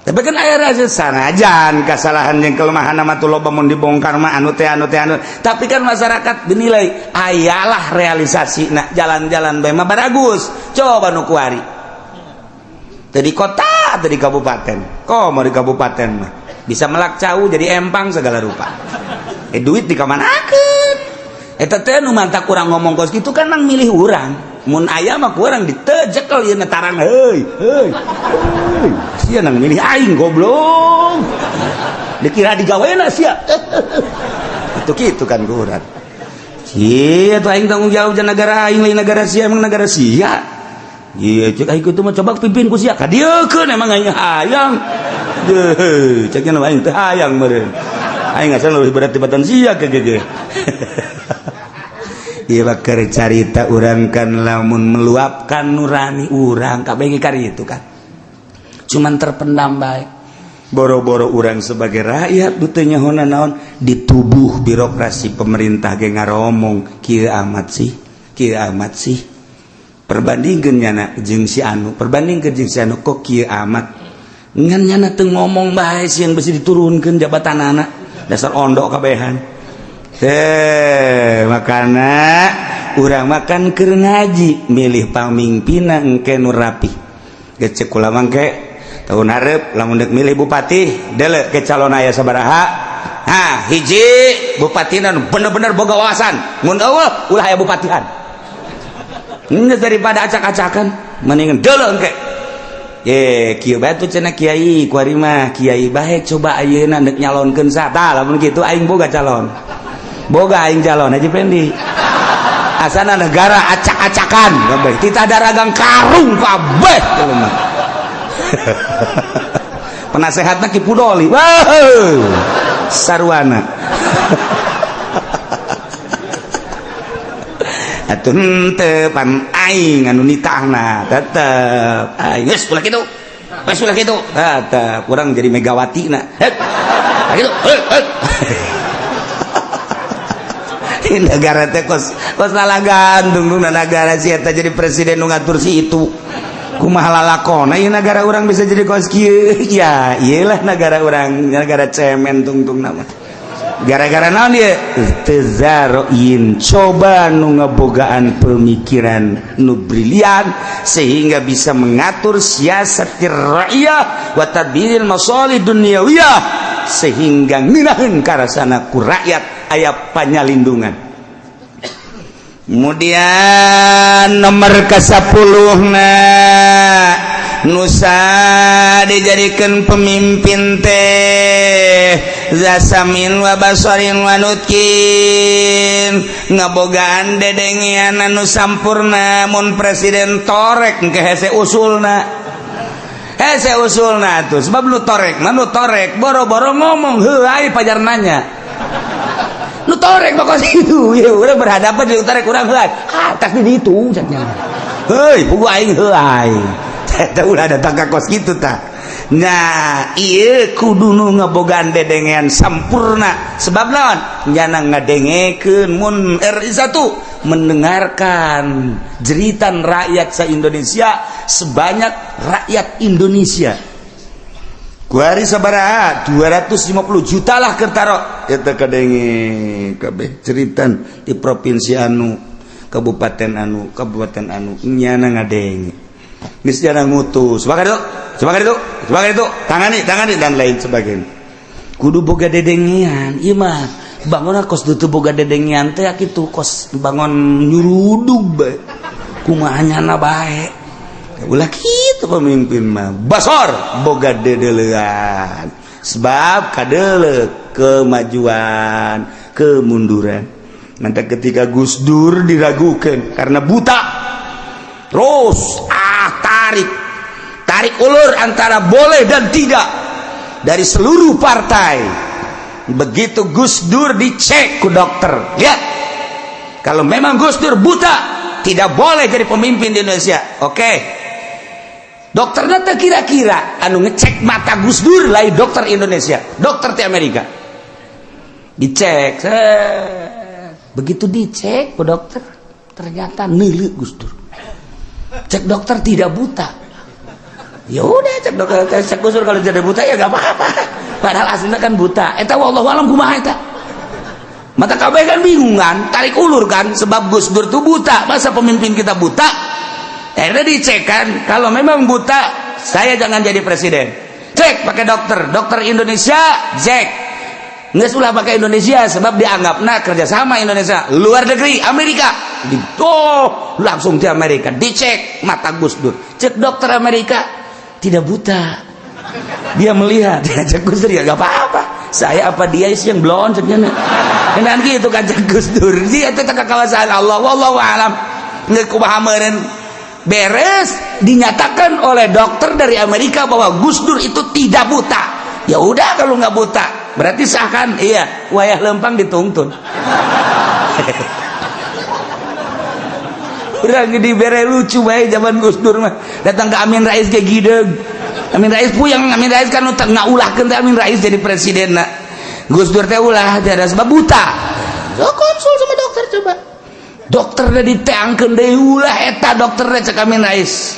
Tapi kan aya rasa, sanajan kesalahan yang kelemahan nama tuh loba, mun dibongkar mah anu teh anu teh anu, tapi kan masyarakat dinilai ayalah realisasi. Nah, jalan-jalan bae mah baragus. Coba nu kuari tadi kota, tadi kabupaten, kok mau di kabupaten mah bisa melak cau jadi empang segala rupa. Duit dikamanakeun eta teh? Nu mantak kurang ngomong kos kitu kan nang milih urang. Mun aya mah kurang ditejekel ieu tarang, heuy heuy heuy, sia nang milih aing goblok, dikira digawena sia. Itu kitu kan kurang. Iya tuh, aing tanggung jawab jeung negara aing, lain negara sia. Emang negara sia? Iya, cek aing kitu mah, coba pimpin ku sia kadieukeun. Emang aing hayang? Deuh, ceknya aing teh hayang meureun. Aing asal leuwih berat tibatan sia ke ge. Ieu keur carita urang kan, lamun meluapkan nurani urang kabeh kari itu kan cuman terpendam bae. Boro-boro urang sebagai rakyat nu teu nyaho naon, di tubuh birokrasi pemerintah ge ngaromong, kieu amat sih, kieu amat sih, perbandingkeun nyana jeung si anu, perbandingkeun jeung si anu, kok kieu amat. Ngan nyana teu ngomong bae, sieun besi diturunkeun jabatanana, dasar ondok kabehan. Teh makana urang makan keur ngaji, milih pamimpinna engke nu rapi. Gecek kula mangke tahun hareup lamun deuk milih bupati, dele ke calon aya sabaraha. Ha, hiji bupatina nu bener-bener boga wawasan, mun eueuh ulah aya bupatian. Geus, daripada acak-acakan mendingan dele engke. Ye, kieu bae tuh cenah kiai kuari mah, kiai bae coba ayeuna deuk nyalonkeun sa. Tah, lamun kitu aing boga calon. Boga aing calon Haji Pendi. Asana negara acak-acakan kabeh. Titah daragang karung kabeh jelema. Penasehatna Ki Pudoli. Wah, sarwana. Atuh henteu pan aing anu nitahna tetep aing. Geus ulah kitu. Geus ulah kitu. Tetep urang jadi Megawati na. Het. Kitu. Het. Negara teh kos kos lalagantung negara si eta jadi presiden nu ngatur si itu. Kumaha lalakona ieu negara urang bisa jadi kos kieu? Ya, iyalah negara urang negara cemen tungtung nama. Gara-gara naon ieu? Tezaroin. Coba nu ngebogaan pemikiran nu brilian sehingga bisa mengatur siasat rakyat wa tadbiril masalih dunyawiyah, sehingga ngeunaheun karasana ku rakyat aya panyalindungan. Kemudian nomor ke-10 na Nusa dijadikan pemimpin teh zasamin wa basorin wa nutkin, ngabogaan dedengean anu sampurna. Mun presiden torek engke hese usulna, hese usulna tuh, sebab nu torek mah nu torek boro-boro ngomong, heuh ai pajar nanya. Nu torek mah kos itu ya, urang berhadapan jeung torek, urang heuh atas di ditu caknya, heuy pugu aing, heuh aing eta ulah datang ka kos kitu tah. Nah, ieu kudu nu ngebogaan dedengean sampurna, sebab naon? Nyana ngadengekeun mun RI 1 mendengarkan jeritan rakyat sa Indonesia, sebanyak rakyat Indonesia kuari sabaraha, 250 juta lah kertaro eta kadenge kabeh jeritan di provinsi anu, kabupaten anu, kabupaten anu. Nyana ngadenge, geus nyana ngutus sebagai itu, sebagai itu, sebagai itu, tangani, tangani, dan lain sebagainya. Kudu boga dedengean. Ieu mah bangun kos teu boga dedengean teh kitu, kos bangun nyurudug bae, kumaha nyana bae. Ulah kitu, pemimpin mah basor, boga dedelean. Sebab kadeuleu kemajuan, kemunduran. Nanti ketika Gus Dur diragukan karena buta, terus tarik tarik ulur antara boleh dan tidak dari seluruh partai. Begitu Gus Dur dicek ku dokter, lihat, kalau memang Gus Dur buta, tidak boleh jadi pemimpin di Indonesia. Oke, dokternya teh kira-kira anu ngecek mata Gus Dur lain dokter Indonesia, dokter di Amerika. Dicek set. Begitu dicek ku dokter, ternyata neuleu Gus Dur. Cek dokter, tidak buta. Ya udah, cek dokter, cek Gus Dur, kalau tidak buta ya gak apa-apa, padahal aslinya kan buta. Eta wallahu alam kumaha eta. Mata kabeh kan bingung kan, tarik ulur kan, sebab Gus Dur tuh buta, masa pemimpin kita buta? Akhirnya dicek kan, kalau memang buta, saya jangan jadi presiden. Cek pakai dokter, dokter Indonesia, cek. Nggak ulah pakai Indonesia sebab dianggap nah kerjasama Indonesia, luar negeri Amerika. Di, oh, langsung di Amerika dicek mata Gus Dur. Cek dokter Amerika, tidak buta. Dia melihat, cek Gus Dur, ya gak apa-apa. Saya apa dia sih yang blon ceknya. Dan gitu kan cek Gus Dur. Dia itu kekuasaan Allah, wallahu alam. Nggak kumaha meureun, beres dinyatakan oleh dokter dari Amerika bahwa Gus Dur itu tidak buta. Ya udah, kalau nggak buta berarti sah kan? Iya, wayah lempang dituntun. Urang dibere lucu bae zaman Gus Dur mah. Datang ke Amin Rais kayak gideg. Amin Rais puyeng, Amin Rais kan ngaulahkeun teh Amin Rais jadi presiden na. Gus Dur teh ulah ada sebab buta. So, konsul sama dokter coba. Dokternya diteangkeun deui, ulah eta dokternya, cek Amin Rais.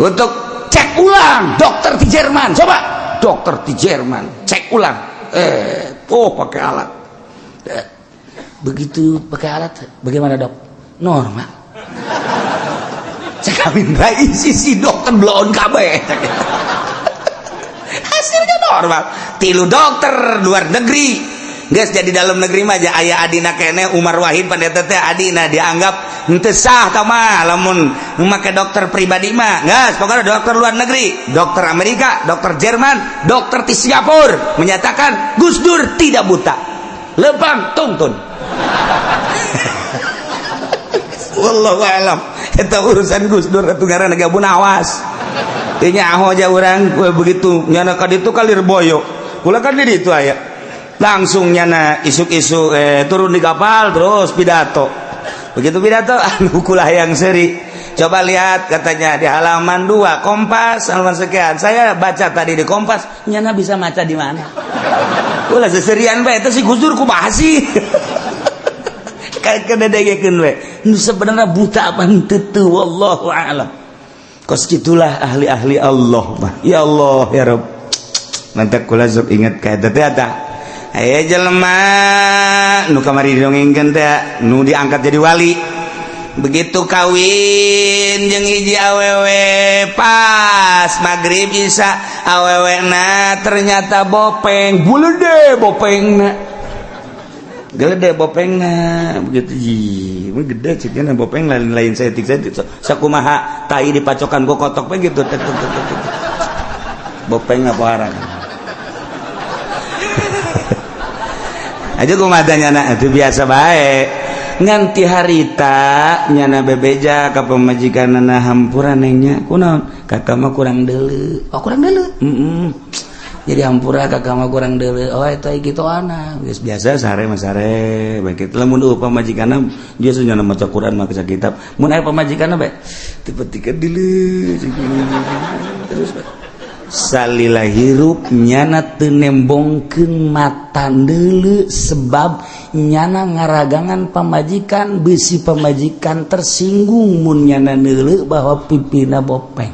Untuk cek ulang dokter di Jerman, coba dokter di Jerman cek ulang. Oh, pakai alat. Begitu pakai alat, bagaimana, Dok? Normal. Cek Amin Rais, si dokter bloon kabeh. Hasilnya normal. Tilu dokter luar negeri. Geus jadi dalam negeri mah aja aya adina kene Umar Wahid pandeta teh adina dianggap henteu sah tah mah lamun make dokter pribadi mah. Geus pokoknya dokter luar negeri, dokter Amerika, dokter Jerman, dokter di Singapura menyatakan Gus Dur tidak buta. Lempang tungtun. Wallahu alam. Eta urusan Gus Dur atuh ngaranna gabun awas. Teu nyaho aja urang begitu nyana ka ditu ka Lirboyo. Kula kan di ditu aya. Langsung nyana isuk-isuk turun di kapal terus pidato. Begitu pidato, anu kula yang seri. Coba lihat katanya di halaman 2 Kompas halaman sekian. Saya baca tadi di Kompas, nyana bisa maca di mana? Ulah seserian bae eta si Gus Dur kumaha sih? Kayak kededegekeun we. Nu sebenarnya buta apa henteu teu, wallahu a'lam. Kos gitulah ahli-ahli Allah mah. Ya Allah ya Rabb. Nanti kula sok inget ka eta teh eta. Aya jelema nu kamari didongengkeun teh nu diangkat jadi wali. Begitu kawin jeung hiji awewe, pas maghrib isya awewe na ternyata bopeng, gede bopengna, gede bopengna begitu. Ih, gede ceknya bopeng lain-lain saeutik saeutik sakumaha tai dipacokan ku kotok we gitu tek, tek, tek, tek, tek. Bopeng apa arang aja kumaha nyana itu biasa bae nganti harita nyana bebeja ka pamajikanana, hampura Neng nya. Kunaon? Kakak mah kurang deuleu. Oh, kurang deuleu. Jadi hampura, kakak mah kurang deuleu. Oh, eta kitu ana geus biasa sare mah sare bae kitu. Lamun eueuh pamajikanna dia nyana maca Quran, maca kitab. Mun aya pamajikanna bae tipe-tipe deuleu terus bae. Salila hirup nyana teu nembongkeun mata deuleu sebab nyana ngaragangan pamajikan, bisi pamajikan tersinggung mun nyana neuleu bahwa pipina bopeng.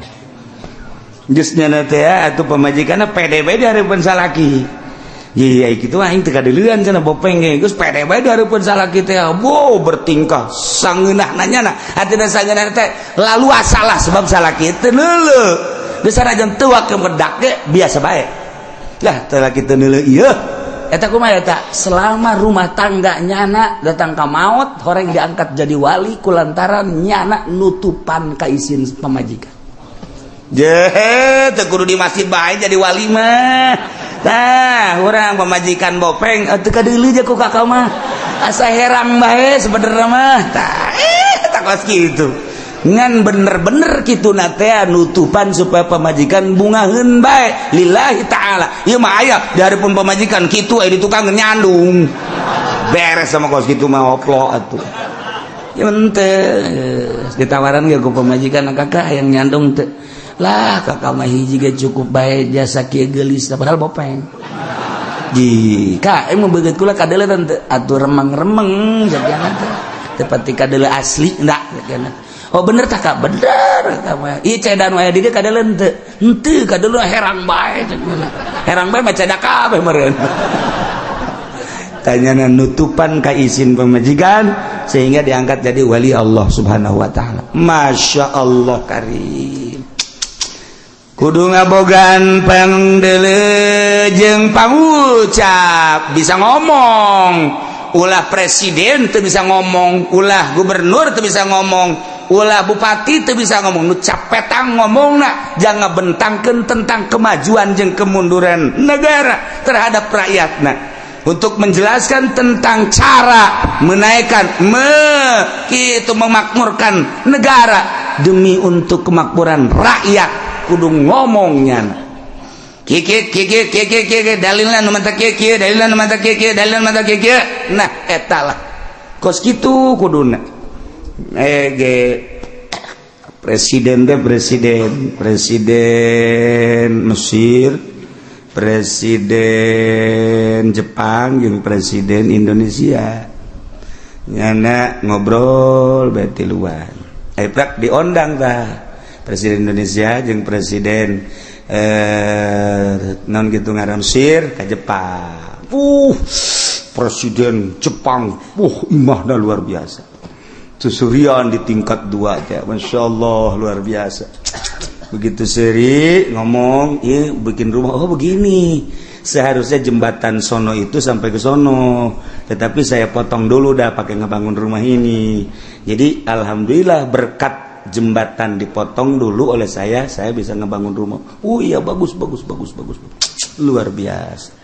Geus nyana teh atuh pamajikanna pede bae di hareupeun salaki. Iya kitu aing teu kadeuleuan cenah bopeng ge geus pede bae di hareupeun salaki teh. Wow, bertingkah sangeunahna nyana hatina sangeunahna teh lalu salah sebab salaki teu neuleu. Besar aja tua ke medak ge biasa bae lah teu laki teu neuleu ieu eta kumaha eta. Selama rumah tangga nyana datang ka maut horeng diangkat jadi wali kulantaran nyana nutupan ka isin pamajikan. Jehe, teu kudu di masjid bae jadi wali mah. Tah, urang pamajikan bopeng atuh kadeuleu je ku kakak mah. Asa herang bae sebenarnya mah. Tah, tak kos kitu. Ngan bener-bener kitu na teh nutupan supaya pamajikan bungaheun bae lillahi ta'ala. Ieu mah aya di hareupeun pamajikan kitu aya di tukang nyandung. Beres sama kos kitu mah oplo atuh. Ya ente ditawaran ge ku pamajikan, "Kakak yang nyandung teu?" "Lah, kakak mah hiji ge cukup bae, jasa kieu geulis," padahal bopeng. Ji, kak, emang beungeut kula kadeuleu teu? "Atuh remeng-remeng," jadiana teh. Teu pati kadeuleu asli ndak jadiana. "Oh, bener tah, Kak?" "Bener kak mah." "Ieu cedan wae di dieu kadeuleu teu?" "Henteu, kadeuleu herang bae," cenah. Herang bae mah cedak kabeh meureun. Tanyana nutupan ka izin pemajikan sehingga diangkat jadi wali Allah Subhanahu wa taala. Masya Allah karim. Kudu ngabogaan pangdeuleu jeung pangucap, bisa ngomong. Ulah presiden teu bisa ngomong, ulah gubernur teu bisa ngomong, ulah bupati teu bisa ngomong, nu capetang ngomongna jangan bentangkeun tentang kemajuan jeung kemunduran negara terhadap rakyatna, untuk menjelaskan tentang cara menaikkan itu memakmurkan negara demi untuk kemakmuran rakyat. Kudu ngomongnya kiki kiki kiki kiki, dalilna nu manta kieu kieu, dalilna nu manta kieu kieu, dalilna nu manta kieu kieu. Nah, eta lah kos kitu kuduna. Ge presiden teh, presiden presiden Mesir, presiden Jepang jeung presiden Indonesia nyana ngobrol bae tiluan. Prak diondang tah presiden Indonesia jeung presiden non gitu ngaran Mesir ke Jepang. Presiden Jepang, imahna luar biasa, susurian di tingkat dua teh, Masya Allah luar biasa. Begitu seri ngomong, iya bikin rumah, "Oh, begini, seharusnya jembatan sono itu sampai ke sono, tetapi saya potong dulu dah pakai ngebangun rumah ini. Jadi alhamdulillah berkat jembatan dipotong dulu oleh saya bisa ngebangun rumah." "Oh iya, bagus bagus bagus bagus, luar biasa."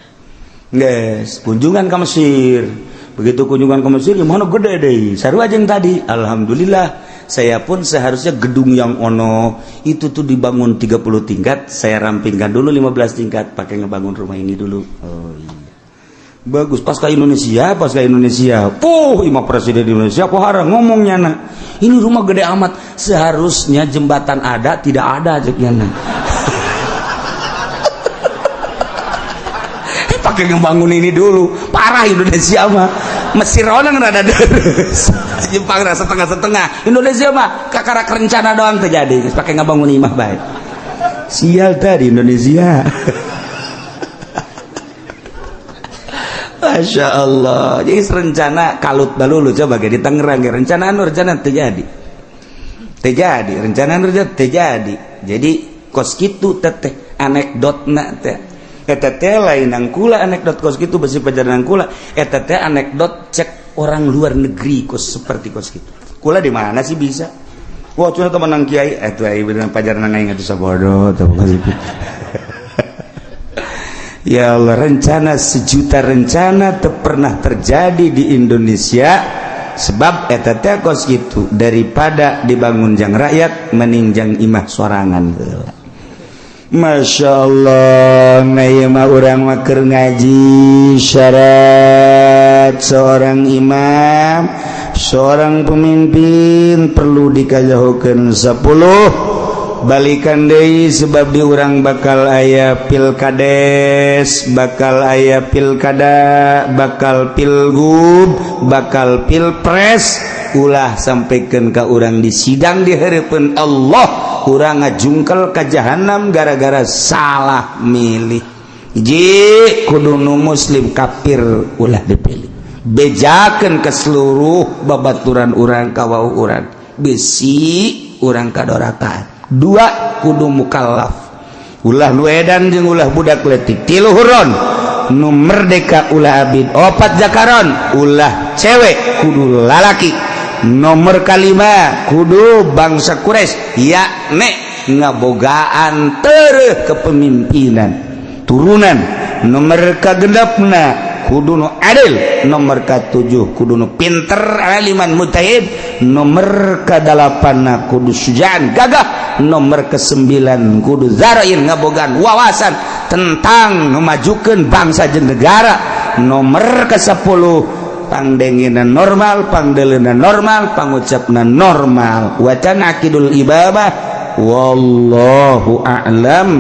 Guys, kunjungan ke Mesir. Begitu kunjungan ke Mesir, gimana gede deh sarua jeung tadi. "Alhamdulillah, saya pun seharusnya gedung yang ono itu tuh dibangun 30 tingkat, saya rampingkan dulu 15 tingkat pakai ngebangun rumah ini dulu." "Oh iya, bagus." Pas ke Indonesia, pas ke Indonesia, puh, imah presiden Indonesia kok harang ngomongnya, "Nah, ini rumah gede amat, seharusnya jembatan ada tidak ada," ceknya. Nah, pakai ngebangun ini dulu. Parah Indonesia mah. Mesir orang rada deres, Jepang rasa setengah-setengah, Indonesia mah kakarak rencana doang terjadi, pakai ngebangun imah baik. Sial tadi Indonesia. Masya Allah. Jadi rencana kalut balulu. Coba di Tangerang rencana anu rencana terjadi, terjadi rencana anu terjadi. Jadi kos kitu teteh anekdotna teh eta teh lain kula anekdot kos kitu besi pajaran kula. Eta teh anekdot cek orang luar negeri kos seperti kos kitu. Kula di mana sih bisa? Wah, cuma teman nang kiai eta ai bener pajaran aing atuh sabodo teh. Ya Allah, rencana sejuta rencana teu pernah terjadi di Indonesia, sebab eta teh kos kitu, daripada dibangun jang rakyat mending jang imah sorangan heula. Masya Allah. Mah urang mah keur ngaji syarat seorang imam, seorang pemimpin perlu dikajahokeun 10 balikan deui, sebab di urang bakal aya pilkades, bakal aya pilkada, bakal pilgub, bakal pilpres. Ulah sampaikan ke urang di sidang di hadapan Allah, urang ngajungkel ke jahanam gara-gara salah milih. Hiji, kudu nu muslim, kafir ulah dipilih. Bejakeun ke seluruh babaturan urang, kawau urang, besi urang kadorakan. Dua, kudu mukallaf, ulah nu edan jeung ulah budak leutik. Tilu, huron, nu merdeka, ulah abid. Opat, zakaron, ulah cewek, kudu lalaki. Nomor kalima, kudu bangsa Quraisy, yakni ngabogaan tereh kepemimpinan turunan. Nomor kagenepna kudu nu adil. Nomor katujuh kudu nu pinter, aliman mujtahid. Nomor kadalapanna kudu sujaan, gagah. Nomor kesembilan kudu zarain, ngabogaan wawasan tentang memajukan bangsa jeung negara. Nomor ke-10 pangdengina normal, pangdelena normal, pangucapna normal. Wa tanaqidul ibabah. Wallahu a'lam.